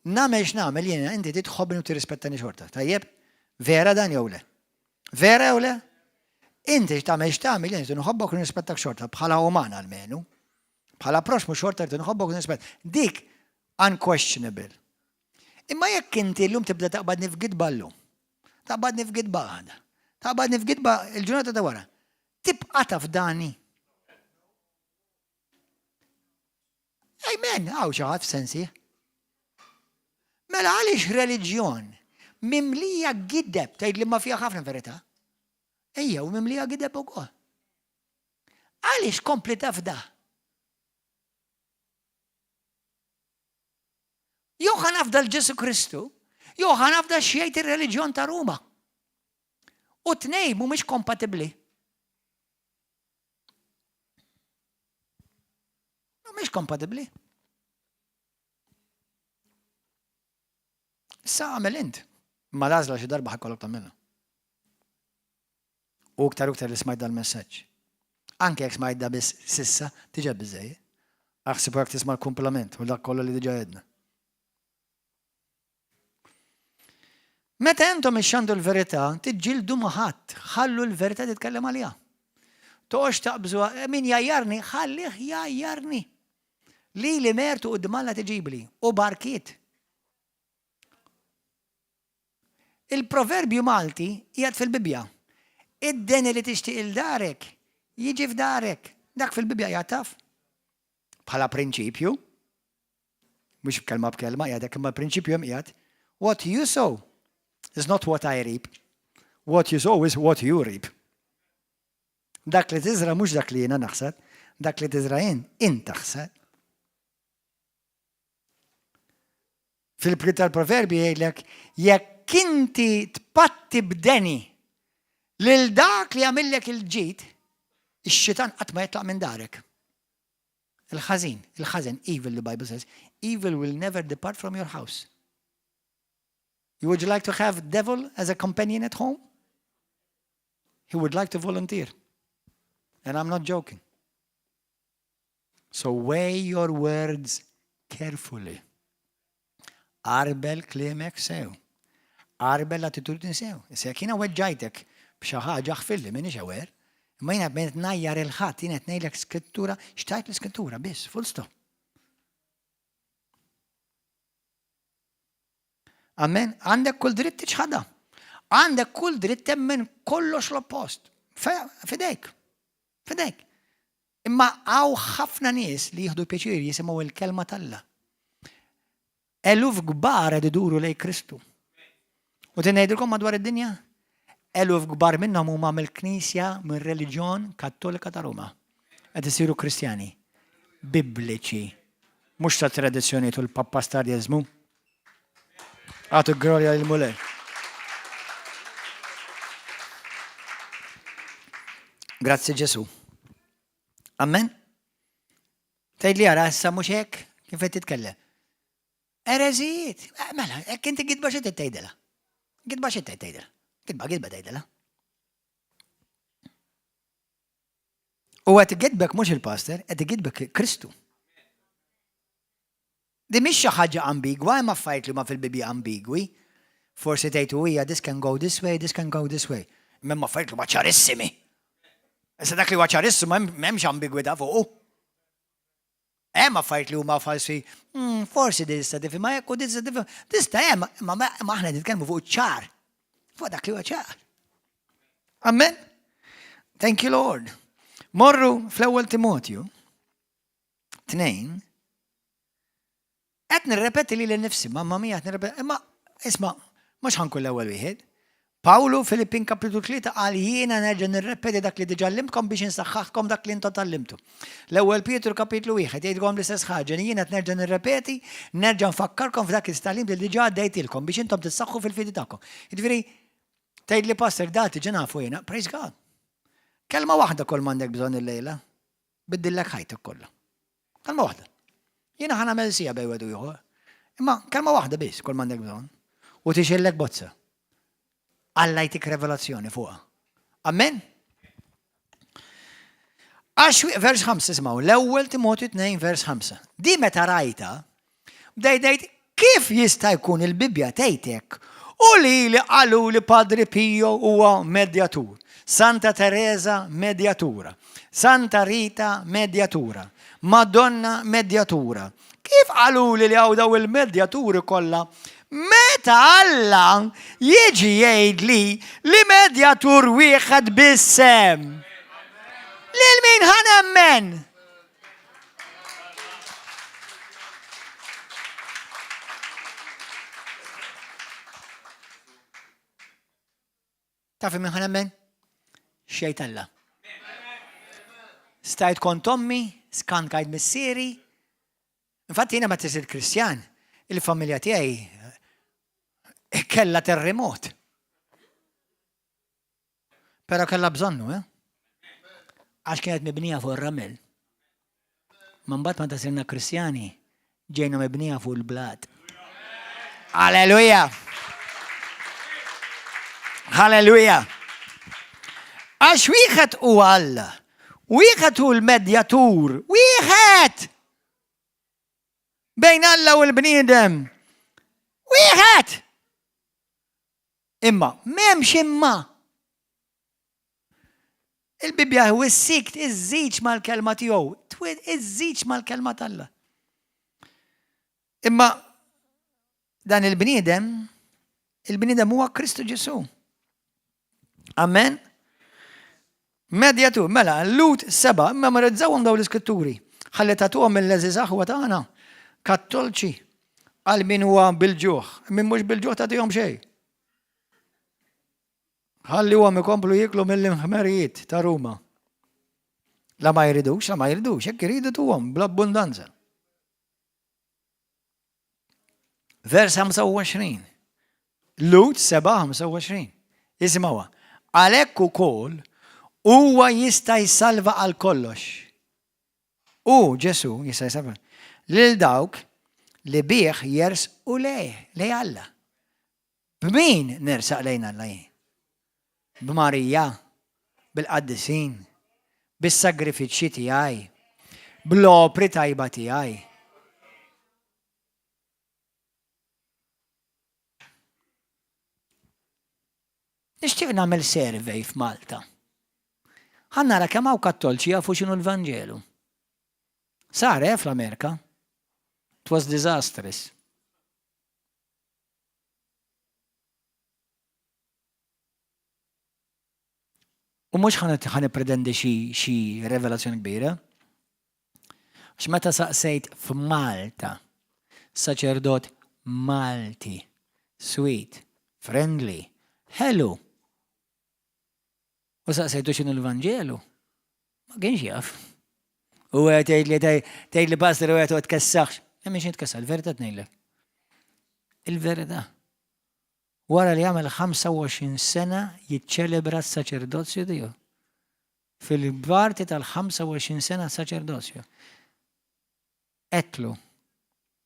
nagħmel x'nagħmel jiena inti titħobbni u tirrispettani xorta. Tajjeb? Vera dan jew le? Vera jew le? Inti x'tagħmel x'tagħmel jien nħobbok u nirrispettak xorta bħala uman almenu. Bħala proxmu xorta rrid nħobbok u nirrispett. Dik unquestionable. Imma jekk inti llum tibda taqbadni f'gidba llum, taqbadni f'gidba għada, taqbadni f'gidba il-ġurnata ta' wara, tibqa' tafdani. Amen, hawn xi ħadd f'sensi. Mela għaliex reliġjon mimlija gideb, tgħid li ma fiha ħafna verità. Ejja, u mimlija gideb ukoll. Għaliex kompli tafda? Jew ħa nafda l-Ġesu Kristu, jew ħa nafda x'jgħid ir-reliġjon ta' Ruma. U tnej mhumiex kompatibbli. Mhumiex kompatibbli. Issa għamel int. Ma l-għażla xi darba ħakollok tagħmilha. U iktar u iktar li smajt dal-messaġġ. Anke jekk smajt da biss sissa, diġà biżejjed. Aħseb jekk tisma' l-kumplament u dak kollu li diġà għedna. Meta intom ixxandu l-verità, tiġġieldu ma' ħadd, ħallu l-verità titkellem għaliha. Toqgħodx taqbżu eh, min jajjarni, ħallih jajjarni. Lili mertu quddiem Alla tiġibli u barkiet. Il-proverbju Malti qiegħed fil-Bibbja. Id-deni li tixtieq il darek, jiġi f'darek. Dak fil-Bibbja qiegħed taf. Bħala prinċipju, mhux b'kelma b'kelma qiegħed hekk imma l-prinċipju hemm qiegħed. What you sow is not what I reap. What you sow is what you reap. Dak li tiżra mhux dak li jiena naħsad, dak li tiżra jien, int taħsad. Fil-ktieb tal-Proverbji jgħidlek jekk inti tpatti b'deni lil dak li għamillek il-ġid, ix-xitan qatt ma jitlaq minn darek. Il-ħażin, il-ħażen, evil the Bible says, evil will never depart from your house. You would you like to have devil as a companion at home? He would like to volunteer. And I'm not joking. So weigh your words carefully. Għarbel kliemek sew. Għarbel l-attitudni sew. Issa jekk jiena weġġajtek b'xi ħaġa aħfirli m'iniex aware. Imma jiena qed ngħajjar 'il ħadd, jiena qed ngħidlek skrittura, x'tgħid l-iskrittura biss, full stop. Amen. Għandek kull dritt tiċħadha. Għandek kull dritt temmen kollox l-oppost. Fidejk. Fidejk. Imma hawn ħafna nies li jieħdu pjaċir jisimgħu il-kelma t'Alla. Eluf kbar qed iduru lejn Kristu. U tin ngħidilkom madwar id-dinja, eluf kbar minnhom huma mill-Knisja, mir-reliġjon Kattolika ta' Ruma. Qed isiru Kristjani bibliċi, mhux ta' tradizzjonijiet u l-pappastarjeżmu. Agħtu glorja lill-Mulej. Grazzi Ġesu. Amen. Tgħid li ara issa mhux hekk kif qed titkellem. Ereżijiet. Eh, mela, hekk inti gidba xi tgħidilha. Gidba xi tgħidilha. Gidba gidba tgħidilha. U qed igidbek mhux il-pastor, qed igidbek Kristu. Din mhix xi ħaġa ambigwa, hemm affarijiet li huma fil-Bibbja ambigwi. Forsi tgħid u hija this can go this way, this can go this way. Imma hemm affarijiet li huma ċarissimi. Issa dak li huwa ċarissimu m'hemmx ambigwità fuqu. Hemm affarijiet li huma falsi, hmm, forsi din tista' tifhimha hekk u din tista' tifhimha. Tista' hemm, imma aħna nitkellmu fuq ċar. Fuq dak li huwa ċar. Amen. Thank you Lord. Morru fl-ewwel Timotju. Tnejn, qed nirrepeti lili nnifsi, mamma mia qed nirrepeti, imma isma' mhux ħankun l-ewwel wieħed. Pawlu Filippin kapitlu 3 qal jiena nerġa' nirrepeti dak li diġà għallimtkom biex insaħħaħkom dak li intom tgħallimtu. L-ewwel Pietru kapitlu 1 jgħidilkom l-istess ħaġa li jiena qed nerġa' nirrepeti, nerġa' nfakkarkom f'dak it-tagħlim li diġà għaddejtilkom biex intom tissaħħu fil-fidi tagħkom. Jiġifieri tgħidli pastor da diġà nafu jiena, praise God. Kelma waħda kull m'għandek bżonn illejla. Biddillek ħajtek kollha. Kelma waħda. Jiena ħa nagħmel sija bejn wieħed u ieħor. Imma kelma waħda biss kull m'għandek bżonn. U tixillek bozza. Alla jtik revelazzjoni fuqha. Amen? Għax vers 5 ismaw, l-ewwel Timotju 2 vers 5. Di meta rajta, bdejt kif jista' jkun il-Bibbja tgħidek u li li qalu li Padri Pio huwa medjatur. Santa Tereża medjatura, Santa Rita medjatura, Madonna medjatura. Kif qaluli li hawn daw il-medjaturi kollha meta Alla jiġi jgħidli li medjatur wieħed biss hemm? Lil min ħa nemmen? Taf min ħa nemmen? Xejn Alla. Stajt kont ommi, skant kajt missieri. Infatti jiena meta sirt Kristjan, il-familja tiegħi eh, kella terremot. Però kella bżonnu, eh? Għax kienet mibnija fuq ir-ramel. Ma mbagħad meta sirna Kristjani, ġejna mibnija fuq il-blat. Alleluja! Halleluja! Għax wieħed hu Alla, wieħed hu l-medjatur, wieħed! Bejn Alla u l-bniedem. Wieħed! Imma, m'hemmx imma. Il-Bibbja wissik iżżidx mal-kelma tiegħu, iżżidx mal-kelma t'Alla. Imma dan il-bniedem, il-bniedem huwa Kristu Ġesu. Amen. Medjatur, mela, Lut seba, memorizzawhom daw l-iskritturi. Ħalli tagħtuhom mill-għeżież aħwa tagħna, kattolċi, għal min huwa bil-ġuħ. Min mhux bil-ġuħ tagħtihom xejn. Ħalluhom ikomplu jieklu mill-imħmerijiet ta' Ruma. La ma jridux, la ma jridux, jekk iridu tuhom bl-abbundanza. Vers 25. Lut 7:25. Isimgħuha. Għalhekk ukoll huwa jista' jsalva għal kollox. U Ġesu jista' jsalva lil dawk li bih jersqu lejh, lej Alla. B'min nersaq lejn Alla jien? B'Marija, bil-qaddisin, bis-sagrifiċċji tiegħi, bl-opri tajba tiegħi. Nixtieq nagħmel survey f'Malta. Ħa nara kemm hawn Kattolċi jafu x'inhu l-Vanġelu. Sar, eh, fl-Amerika. It was disastrous. U mhux ħa nippretendi xi revelazzjoni kbira. Għax meta saqsejt f'Malta, saċerdot Malti, sweet, friendly, ħelu. U saqsejtu x'inhu l-Vanġelu, ma kienx jaf. U għed tgħid li tgħid li pastor u għed u tkessaħx. Hemm mhix nitkessaħ, il-verità tnejlek. Il-verità. Wara li għamel 25 sena jiċċelebra s-saċerdozju tiegħu. Fil-parti tal-25 sena saċerdozju. Għedtlu,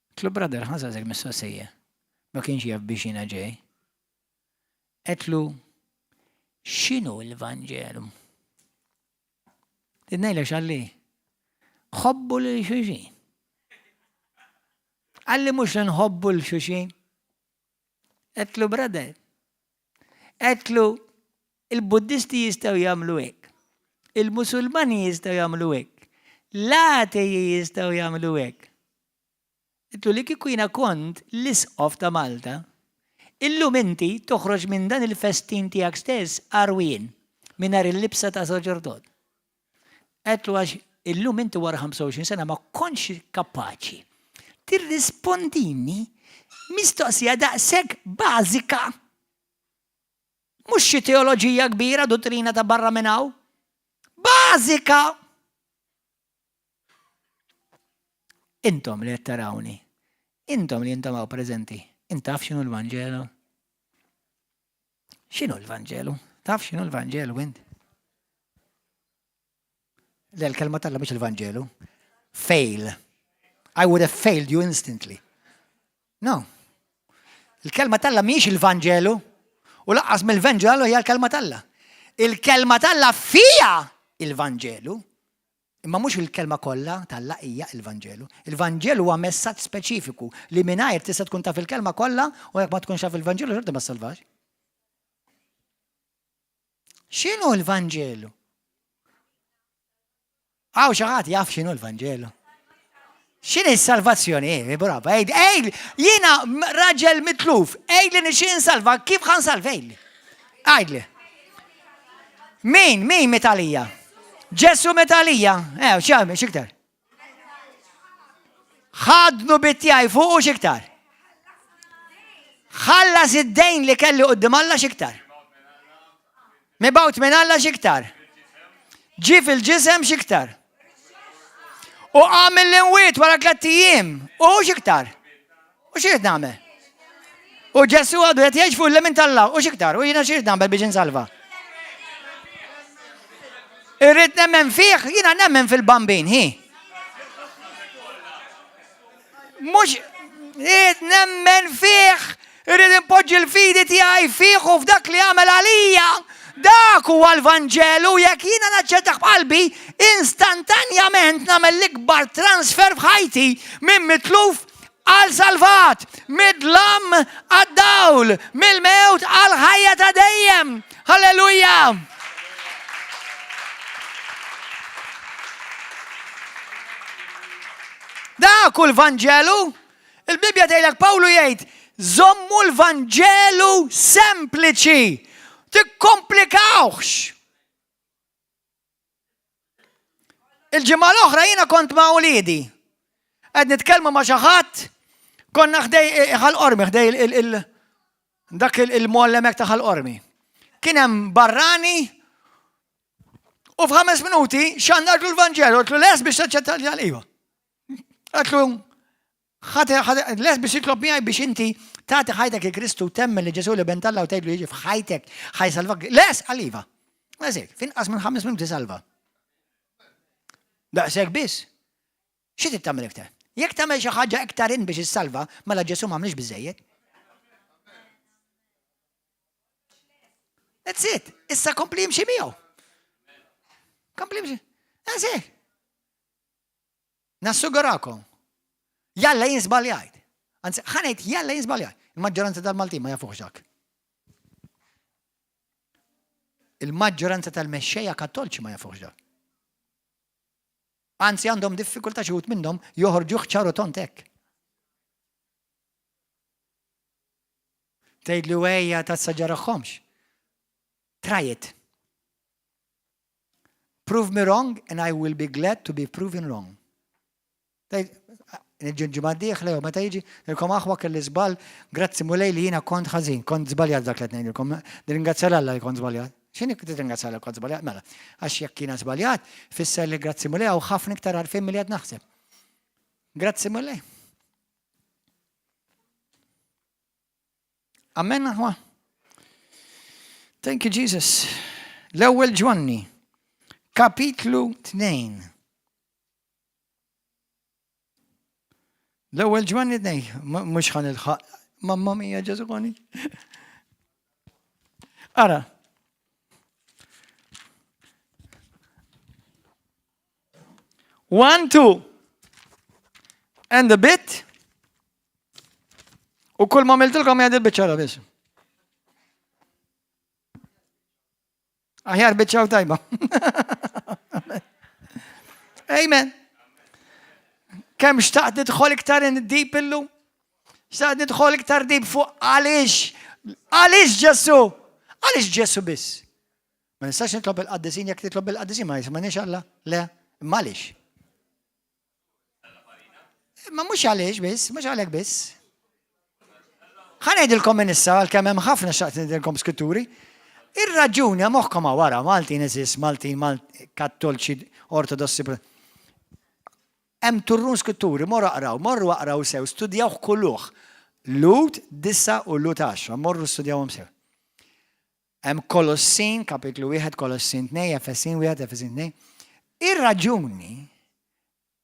għedtlu brother ħa nsaqsik mistoqsija. Ma kienx jaf biex jiena ġej. Għedtlu x'inhu l-Vanġelu? Trid ngħidlek x'għalli? Ħobbu lil xulxin. Għalli mhux li nħobbu l xulxin. Għedtlu brother. Għedtlu il-Buddisti jistgħu jagħmlu hekk. Il-Musulmani jistgħu jagħmlu hekk. L-atei jistgħu jagħmlu hekk. Għedtlu li kieku jiena kont l-isqof ta' Malta, illum inti toħroġ minn dan il-festin tiegħek stess għarwien mingħajr il-libsa ta' saċerdot. Għedtlu għax illum inti wara 25 sena ma kontx kapaċi tirrispondini mistoqsija daqshekk bażika. Mhux xi teoloġija kbira, dottrina ta' barra minn hawn. Bażika! Intom li qed tarawni, intom li intom hawn preżenti, int taf x'inhu l-Vanġelu? X'inhu l-Vanġelu? Taf x'inhu l-Vanġelu int? Le, l-kelma t'Alla mhux il-Vanġelu. Fail. I would have failed you instantly. No. Il-kelma t'Alla mhix il-Vanġelu u laqqas mill-Vanġelu hija l-kelma t'Alla. Il-kelma t'Alla fija il-Vanġelu. Imma mhux il-kelma kollha t'Alla hija il-Vanġelu. Il-Vanġelu huwa messaġġ speċifiku li mingħajr tista' tkun taf il-kelma kollha u jekk ma tkunx taf il-Vanġelu xorta ma salvax. X'inhu l-Vanġelu? Hawn xi ħadd jaf x'inhu l-Vanġelu. X'inhi s-salvazzjoni? Eh, brava, ej, ej, jiena raġel mitluf, ej li nixi nsalva, kif ħan salva, ej Għidli. Min, min mitalija? Ġesu mitalija. Eh, x'għamel, x'iktar? Ħadnu bitjaj fuq u x'iktar? Ħallas id-dejn li kelli qudiem Alla x'iktar? Mibgħut minn Alla x'iktar? Ġie fil-ġisem x'iktar? U qam mill-imwiet wara tlett ijiem. U x'iktar? U x'irid nagħmel? U Ġesu għadu qed jgħix fuq il-lemin t'Alla. U x'iktar? U jiena x'irid nagħmel biex insalva? Irrid nemmen fih, jiena nemmen fil-bambin, hi. Mhux irrid nemmen fih, irrid inpoġġi l-fidi tiegħi fih u f'dak li għamel għalija. Dak huwa l-Vanġelu jekk jiena naċċettah b'qalbi, instantanjament nagħmel l-ikbar transfer f'ħajti minn mitluf għal salvat, mid-dlam għad-dawl, mill-mewt għal ħajja ta' dejjem. Halleluja! Dak hu l-Vanġelu. Il-Bibbja tgħidlek Pawlu jgħid, żommu l-Vanġelu sempliċi. Tikkomplikawhx. Il-ġimgħa l-oħra jiena kont ma' uliedi. Qed nitkellmu ma' xi ħadd, konna ħdej eh, Ħal Qormi, ħdej il dak il-moll hemmhekk ta' Ħal Qormi. Kien hemm barrani U f'ħames minuti xandartlu l-Vanġelu, għedtlu les biex taċċetta l iva. Għedtlu les biex jitlob miegħi biex inti tagħti ħajtek il Kristu temmen li Ġesu li ben t'Alla u tgħidlu jiġi f'ħajtek ħa jsalvak. Les għal iva. Għażek, finqas minn ħames minuti salva. Daqshekk biss. Xi trid tagħmel iktar? Jekk tagħmel xi ħaġa iktar int biex issalva, mela Ġesu m'għamlix biżejjed. That's it. Issa kompli jimxi miegħu. Kompli jimxi. That's it. Nassugurakom. Jalla jien żbaljajt. Anzi, ħanejt jalla jien żbaljajt. Il-maġġoranza tal-Maltin ma jafuħx dak. Il-maġġoranza tal-mexxejja kattolċi ma jafuhx dan. Anzi għandhom diffikultà xi wħud minnhom joħorġuh ċar u tond hekk. Tgħidli ejja tassaġġarahomx. Try it. Prove me wrong and I will be glad to be proven wrong. Ġimgħa d-dieħla jew meta jiġi, nilkom aħwa kelli żball, grazzi Mulej li jiena kont ħażin, kont żbaljat dak li qed ngħidilkom. Nirringrazzja 'l Alla li kont żbaljat. X'inhi tirringrazzja Alla li kont żbaljat? Mela, għax jekk jiena żbaljat, fisser li grazzi Mulej hawn ħafna iktar għarfien milli qed naħseb. Grazzi Mulej. Amen aħwa. Thank you Jesus. L-ewwel Ġwanni, kapitlu 2. L-ewwel Ġwanni tnej, mhux ħan ilħaq, mamma mia Ġesu koni. Ara. One, two, and a bit. U kull ma għamiltilkom hija dil-biċċa biss. Aħjar biċċa u tajba. Amen. Kemm xtaqt nidħol iktar in deep illum? Xtaqt nidħol iktar deep fuq għaliex? Għaliex Ġesu? Għaliex Ġesu biss? Ma nistax nitlob il-qaddisin jekk titlob il-qaddisin ma jismanix Alla. Le, imma għaliex? Ma mhux għaliex biss, mhux għalhekk biss. Ħa ngħidilkom minn issa għalkemm hemm ħafna xaqt ngħidilkom skritturi. Ir-raġuni moħħkom wara Maltin eżis, Maltin, Malt, Kattolċi, Ortodossi. Hemm turrun skritturi, morru aqraw, morru aqraw sew, studjaw kulluh. Lut disa u Lut għaxra, morru studjawhom sew. Hemm Kolossin, kapitlu wieħed, Kolossin tnej, Efesin wieħed, Efesin tnej. Ir-raġuni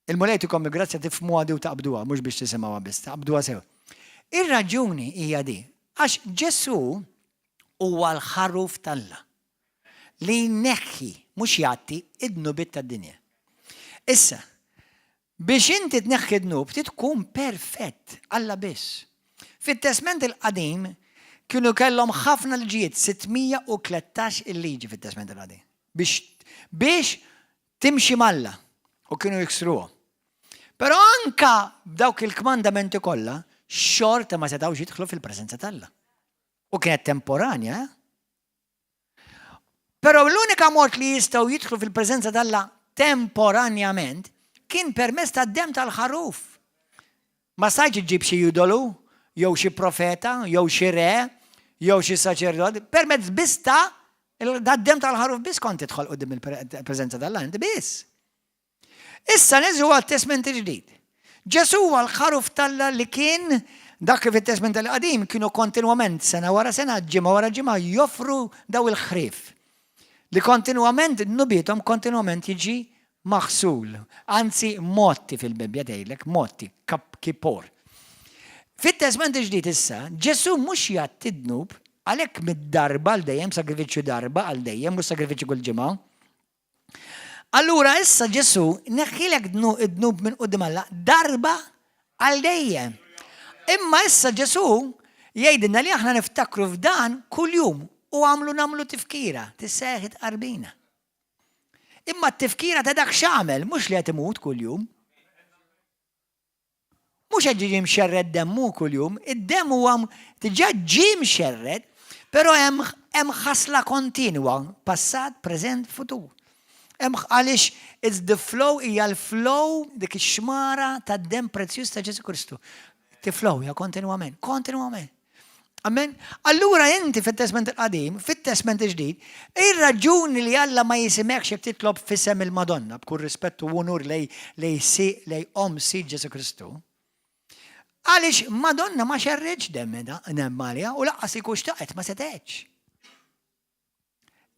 Il-Mulej jtikom il-grazzja tifhmuha di u taqbduha, mhux biex tisimgħuha biss, taqbduha sew. Ir-raġuni hija di, għax Ġesù huwa l-ħaruf t'Alla li jneħħi, mhux jgħatti, id-dnubiet tad-dinja. Issa, biex inti tneħħi dnub trid tkun perfett, Alla biss. Fit-Testment il-Qadim kienu kellhom ħafna liġijiet, 613 il-liġi fit-Testment il-Qadim. Biex biex timxi m'Alla u kienu jiksruhom. Però anka b'dawk il-kmandamenti kollha, xorta ma setgħux jidħlu fil-preżenza t'Alla. U kienet temporanja, eh? Però l-unika mod li jistgħu jidħlu fil-preżenza t'Alla temporanjament kien permezz tad-demm tal-ħaruf. Ma stajtx iġġib xi idolu, jew xi profeta, jew xi re, jew xi saċerdot, permezz biss ta' d-demm tal-ħaruf biss kont tidħol quddiem il-preżenza t'Alla, inti biss. Issa niżu għat-Testment il-Ġdid. Ġesù huwa l-ħaruf t'Alla li kien dak li fit-Testment il-Qadim kienu kontinwament sena wara sena, ġimgħa wara ġimgħa joffru daw il-ħrief. Li kontinwament dnubiethom kontinwament jiġi maħsul, anzi mgħotti fil-Bibbja tgħidlek, mgħotti, kipor. Fit-Testment il-Ġdid issa, Ġesù mhux jgħatti d-dnub, għalhekk mid-darba għal dejjem, sagrifiċċju darba għal dejjem, mhux sagrifiċċju kull ġimgħa. Allura issa Ġesù neħħilek id-dnub minn quddiem Alla darba għal dejjem. Imma issa Ġesù jgħidilna li aħna niftakru f'dan kuljum u għamlu nagħmlu tifkira, tissejjaħ it-tqarbina. Imma t-tifkira ta' dak x'għamel, mhux li qed imut kuljum. Mhux qed jiġi mxerred demmu kuljum, id-demm huwa diġà ġie mxerred, però hemm hemm ħasla kontinwa, passat, preżent, futur. Hemm għaliex it's the flow hija l-flow dik ix-xmara tad-demm prezzjuż ta' Ġesù Kristu. Tiflow hija kontinwament, kontinwament. Amen. Allura inti fit-Testment il-Qadim, fit-Testment il-Ġdid, ir-raġuni li Alla ma jisimekx jekk titlob f'isem il-Madonna, b'kull rispett u unur lej lej si lej Omm Sid Ġesù Kristu, għaliex Madonna ma xerridx demm għaliha u laqqas kieku xtaqet ma setgħetx.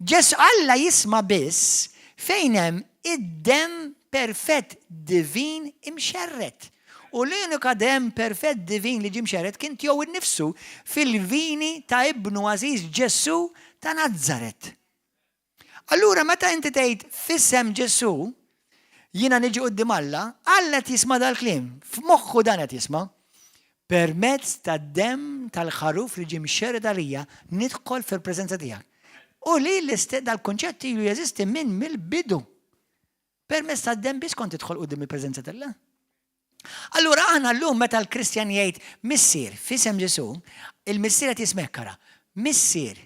Ġesù Alla jisma' biss fejn hemm id-demm perfett divin imxerred. U l-unika demm perfett divin li ġie mxerred kien tiegħu nnifsu fil-vini ta' Ibnu għażiż Ġesù ta' Nazaret. Allura meta inti tgħid f'isem Ġesù, jiena niġi quddiem Alla, Alla qed jisma' dal-kliem, f'moħħu dan qed jisma'. Permezz tad-demm tal-ħaruf li ġie mxerred għalija, nidħol fil-preżenza tiegħek. U li dal-kunċett ilu jeżisti minn mill-bidu. Permezz tad-demm biss kont tidħol quddiem il-preżenza t'Alla. Allura aħna llum meta l-Kristjan jgħid Missier f'isem Ġesù, il-Missier qed jismekk ara. Missier,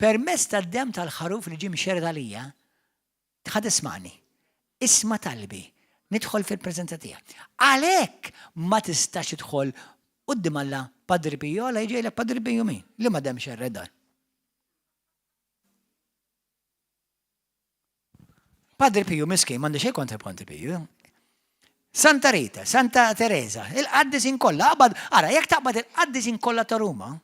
permezz tad-demm tal-ħaruf li ġie mxerred għalija, ħa tismagħni. Isma' talbi, nidħol fil-preżenza tiegħek. Għalhekk ma tistax tidħol quddiem Alla Padri Pio, Alla jiġi jgħidlek Padri Pio min? Li ma demm xerred dan. Padre Piju miskin, m'għandi xejn kontra Padre Piju. Santa Rita, Santa Teresa, il-qaddisin kollha, qabad, ara, jekk taqbad il-qaddisin kollha ta' Ruma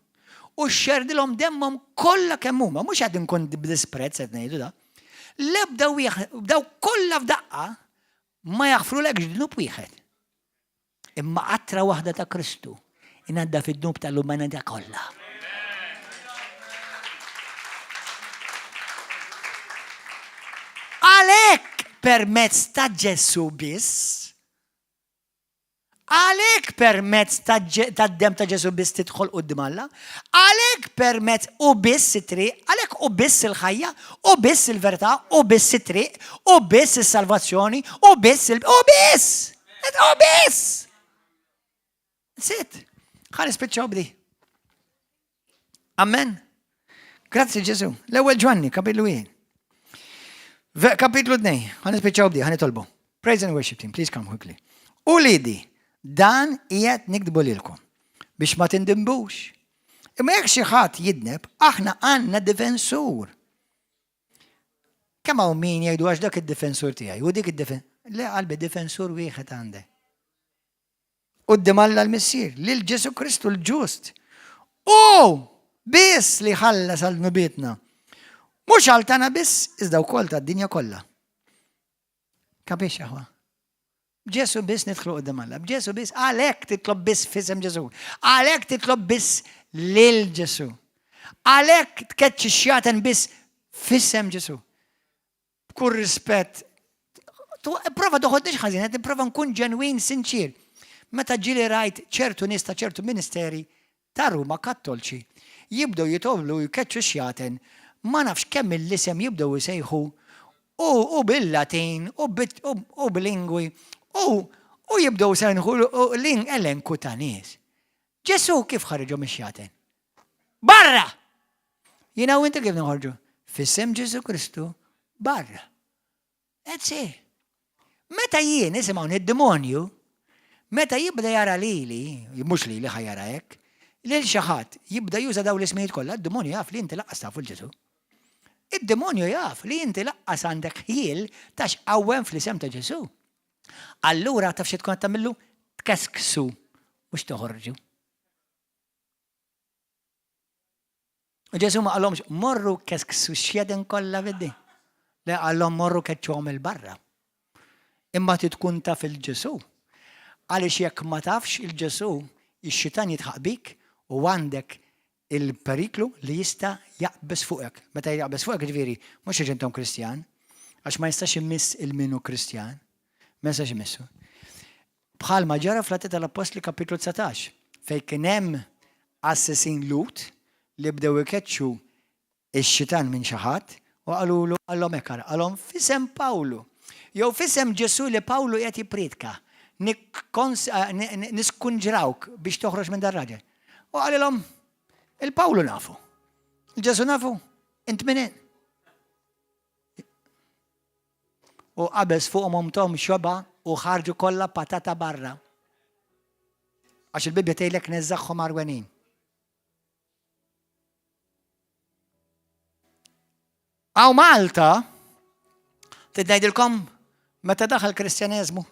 u xxerdilhom demmhom kollha kemm huma, mhux qed inkun b'disprezz qed ngħidu da. L-ebda wieħed, daw kollha f'daqqa ma jaħfrulekx dnub wieħed. Imma qatra waħda ta' Kristu inaddaf id-dnub tal-umanità kollha. Għalhekk permezz ta' Ġesù biss, għalhekk permezz tad-demm ta' Ġesù biss tidħol quddiem Alla, għalhekk permezz u biss it-triq, għalhekk u biss il-ħajja, u biss il-verità, u biss it-triq, u biss is-salvazzjoni, u biss il- u biss! U biss! Sit, ħa nispiċċaw bdi. Amen. Grazzi Ġesu. L-ewwel Ġwanni, kapitlu 1. Kapitlu 2, ħa nispiċċaw bdi, ħa nitolbu. Praise and worship team, please come quickly. U lidi, dan qiegħed nikdbu lilkom biex ma tindimbux. Imma jekk xi ħadd jidneb, aħna għandna difensur. Kemm hawn min jgħidu għax dak id-difensur tiegħi u dik id-difensur. Le qalbi difensur wieħed għandek. Quddiem Alla l-Missier, lil Ġesu Kristu l-ġust. U biss li ħallas għal dnubietna. Mhux għal tagħna biss, iżda wkoll tad-dinja kollha. Kapix aħwa? B'Ġesù biss nidħlu quddiem Alla. B'Ġesù biss, għalhekk titlob biss f'isem Ġesù. Għalhekk titlob biss lil Ġesù. Għalhekk tkeċċi x-xjaten biss f'isem Ġesù. B'kull rispett, prova toħodniex ħażin, qed nipprova nkun ġenwin, sinċir. Meta ġieli rajt ċertu nies ta' ċertu ministeri ta' Ruma Kattolċi jibdew jitolbu jkeċċu x-xjaten, ma nafx kemm il-isem jibdew isejħu u u bil-Latin u u b'lingwi u u jibdew isejħu elenku ta' nies. Ġesù kif ħariġhom ix-xjaten? Barra! Jiena u inti kif noħorġu? F'isem Ġesù Kristu barra. That's it. Meta jien, isimgħu, id-demonju, meta jibda jara lili, mhux lili ħa jara hekk, lil xi ħadd jibda juża dawn l-ismijiet kollha, id-demonju jaf li inti laqqas tafu l-Ġesu. Id-demonju jaf li inti laqqas għandek ħjiel ta' x'qawwem fl-isem ta' Ġesu. Allura taf xi tkun qed tagħmillu? Tkesksu mhux toħorġu. U Ġesu ma qalhomx morru kesksu x'jeden kollha fiddi. Le qalhom morru keċċuhom il-barra. Imma trid tkun taf il-Ġesu. Għaliex jekk ma tafx il-Ġesu, ix-xitan jitħaq bik u għandek il-periklu li jista' jaqbeż fuqek. Meta jaqbeż fuqek ġifieri, mhux għax intom Kristjan, għax ma jistax imiss il-minu Kristjan. Ma jistax imissu. Bħalma ġara fl-Atti tal-Appostli kapitlu 19, fejn kien hemm qassisin Lhud li bdew ikeċċu x-xitan minn xi ħadd u qalulu qalhom hekk ara, qalhom f'isem Pawlu jew f'isem Ġesù li Pawlu qiegħed jippriedka, niskunġrawk biex toħroġ minn dar-raġel. U qalilhom, il-Pawlu nafu, il-Ġesù nafu, int min int? U qabeż fuqhom u mthom xobgħa u ħarġu kollha patata barra. Għax il-Bibbja tgħidlek neżżagħhom għarwenin. Għaw Malta, trid ngħidilkom meta daħal Kristjaneżmu.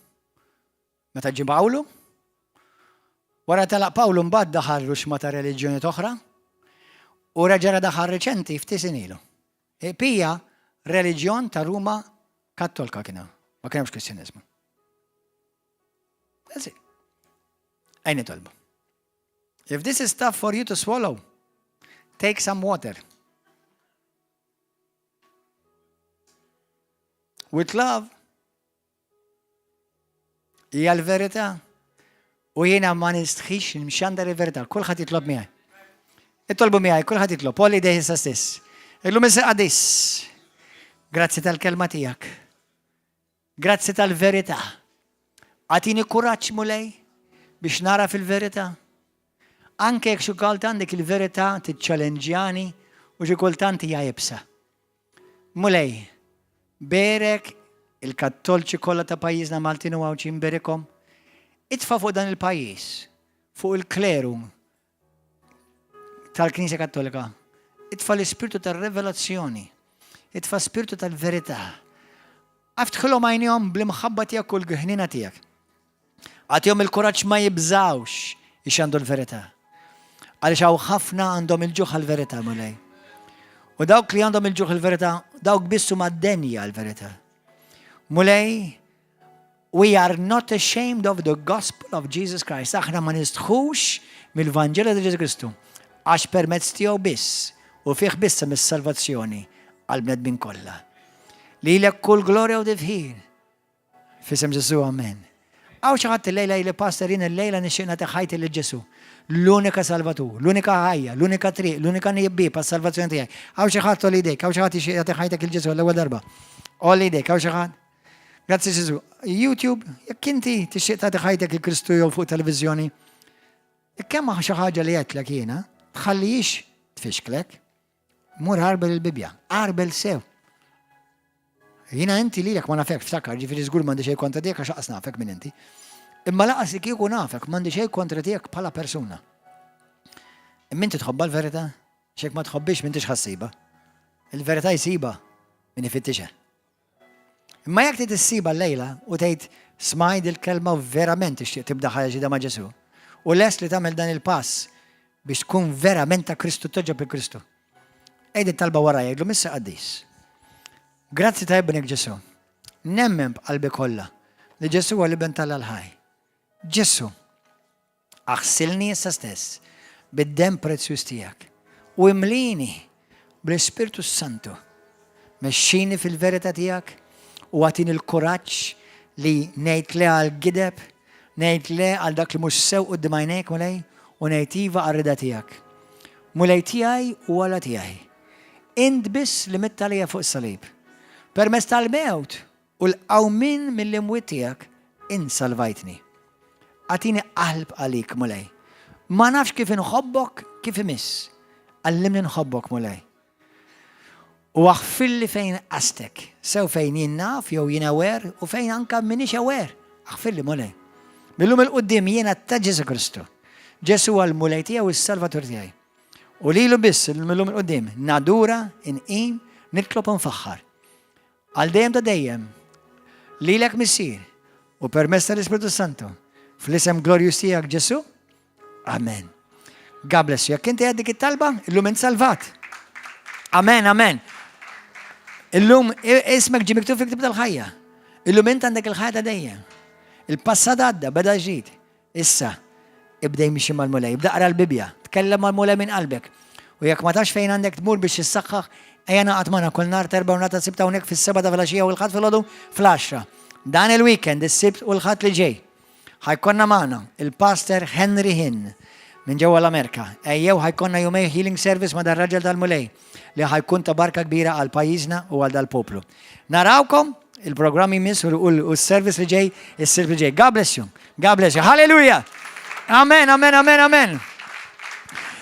Meta ġie Pawlu, wara telaq Pawlu mbagħad daħal ruxma ta' reliġjoni oħra u reġa' daħal reċenti ftit ilu. Pija reliġjon ta' Ruma Kattolka kien ma kien hemmx Kristjaneżmu. That's it. Ejja nitolbu. If this is tough for you to swallow, take some water. With love, Hija l-verità. U jiena ma nistħix nxandar il-verità. Kulħadd jitlob miegħi. Itolbu miegħi, kulħadd jitlob. Għolli idejk issa stess. Illum Missier Qaddis. Grazzi tal-kelma tiegħek. Grazzi tal-verità. Agħtini kuraġġ, Mulej, biex nara fil-verità. Anke jekk xi kultant dik il-verità tiċċalenġjani u xi kultant hija iebsa. Mulej, berek il-Kattolċi kollha ta' pajjiżna Maltin u Għawdxin berikhom. Itfa' fuq dan il-pajjiż, fuq il-kleru tal-Knisja Kattolika. Itfa' l-ispirtu tal-revelazzjoni, itfa' spirtu tal-verità. Iftħilhom għajnihom bl-imħabba tiegħek u l-ħniena tiegħek. Agħtihom il-kuraġġ ma jibżawx ixandu l-verità. Għaliex hawn ħafna għandhom il-ġuħ għal-verità, Mulej. U dawk li għandhom il-ġuħ il-verità, dawk biss huma denja l-verità. Mulej, we are not ashamed of the gospel of Jesus Christ. Aħna ma nistħux mill-Vanġelu ta' Ġesù Kristu. Għax permezz tiegħu biss u fih biss hemm is-salvazzjoni għal bnedmin kollha. Lilek kull glorja u tifħir. F'isem Ġesù, amen. Hawn xi ħadd il-lejla li "Pastor, jien il-lejla nixtieq nagħti ħajti lil Ġesù. L-unika salvatur, l-unika ħajja, l-unika triq, l-unika bieb għas-salvazzjoni tiegħi." Hawn xi ħadd, għolli idek, hawn xi ħadd jixtieq jagħti ħajtek lil Ġesù l-ewwel darba? Għolli idek, hawn xi ħadd? Grazzi Ġesù. YouTube, jekk inti tixtieq tagħti ħajtek lil Kristu jew fuq televiżjoni, jekk hemm xi ħaġa li għedtlek jiena, tħallix tfixklek. Mur għarbel il-Bibja, għarbel sew. Jiena inti li ma nafek, ftakar, ġifieri żgur m'għandi xejn kontra tiegħek għax lanqas nafek min inti. Imma lanqas li kieku nafek, m'għandi xejn kontra tiegħek bħala persuna. Imma inti tħobbha l-verità? Jekk ma tħobbhiex, m'intix ħa ssibha. Il-verità jsibha min ifittixha. Imma jekk trid issibha llejla u tgħid smajt il-kelma u verament tixtieq tibda ħajja ġdida ma' Ġesù. U lest li tagħmel dan il-pass biex tkun verament ta' Kristu, togħġob lil Kristu. Għid it-talba wara, għidlu: "Missier Qaddis. Grazzi ta' ibnek Ġesù. Nemmen b'qalbi kollha li Ġesù huwa l-iben t'Alla l-ħaj. Ġesù, aħsilni issa stess bid-dem prezzjuż tiegħek u imlini bl-Ispirtu Santu. Mexxini fil-verità tiegħek u agħtini l-kuraġġ li ngħid le għal gideb, ngħid le għal dak li mhux sew quddiem għajnejk, Mulej, u ngħid iva għar-rieda tiegħek. Mulej tiegħi u Alla tiegħi. Int biss li mitt għalija fuq salib. Permezz tal-mewt u l-qawmien mill-imwiet tiegħek, int salvajtni. Agħtini qalb għalik, Mulej. Ma nafx kif inħobbok kif imiss. Għallimni nħobbok, Mulej. U aħfirli fejn qastek, sew fejn jien naf jew jien aware u fejn anka m'iniex aware. Aħfirli, Mulej. Mil-lum 'il quddiem jiena ta' Ġesù Kristu. Ġesù għal-Mulej tiegħi u s-Salvatur tiegħi. U lilu biss mil-lum 'il quddiem nadura, inqim, nitlob u nfaħħar. Għal dejjem ta' dejjem, lilek Missier u permezz tal-Ispirtu Santu, fl-isem glorjuż tiegħek Ġesù. Amen. God bless you. Jekk inti għedt dik it-talba, illum int salvat. Amen, amen. Illum ismek ġie miktub fil-ktib tal-ħajja. Illum int għandek il-ħajja ta' dejjem. Il-passat għadda, beda ġdid. Issa, ibda imxi mal-Mulej, ibda aqra l-Bibja, tkellem mal-Mulej minn qalbek. U jekk ma tafx fejn għandek tmur biex tissaħħaħ, ejja ingħaqad magħna kull nhar t'Erbgħa u nhar ta' Sibt hawnhekk fis-7 ta' filgħaxija u l-Ħadd filgħodu fl-10. Dan il-weekend, is-Sibt u l-Ħadd li ġej, ħa jkollna magħna il-Pastor Henry Hinn minn ġewwa l-Amerika. Ejjew, ħa jkollna jumejn healing service ma' dar-raġel tal-Mulej li ħa jkun ta' barka kbira għal pajjiżna u għal dal-poplu. Narawkom il-programmi miss u s-service li ġej, is-Sibt li ġej. God bless you. God bless you. Hallelujah. Amen, amen, amen, amen.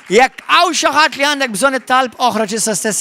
Jekk hawn xi ħadd li għandek bżonn it-talb, oħroġ issa stess.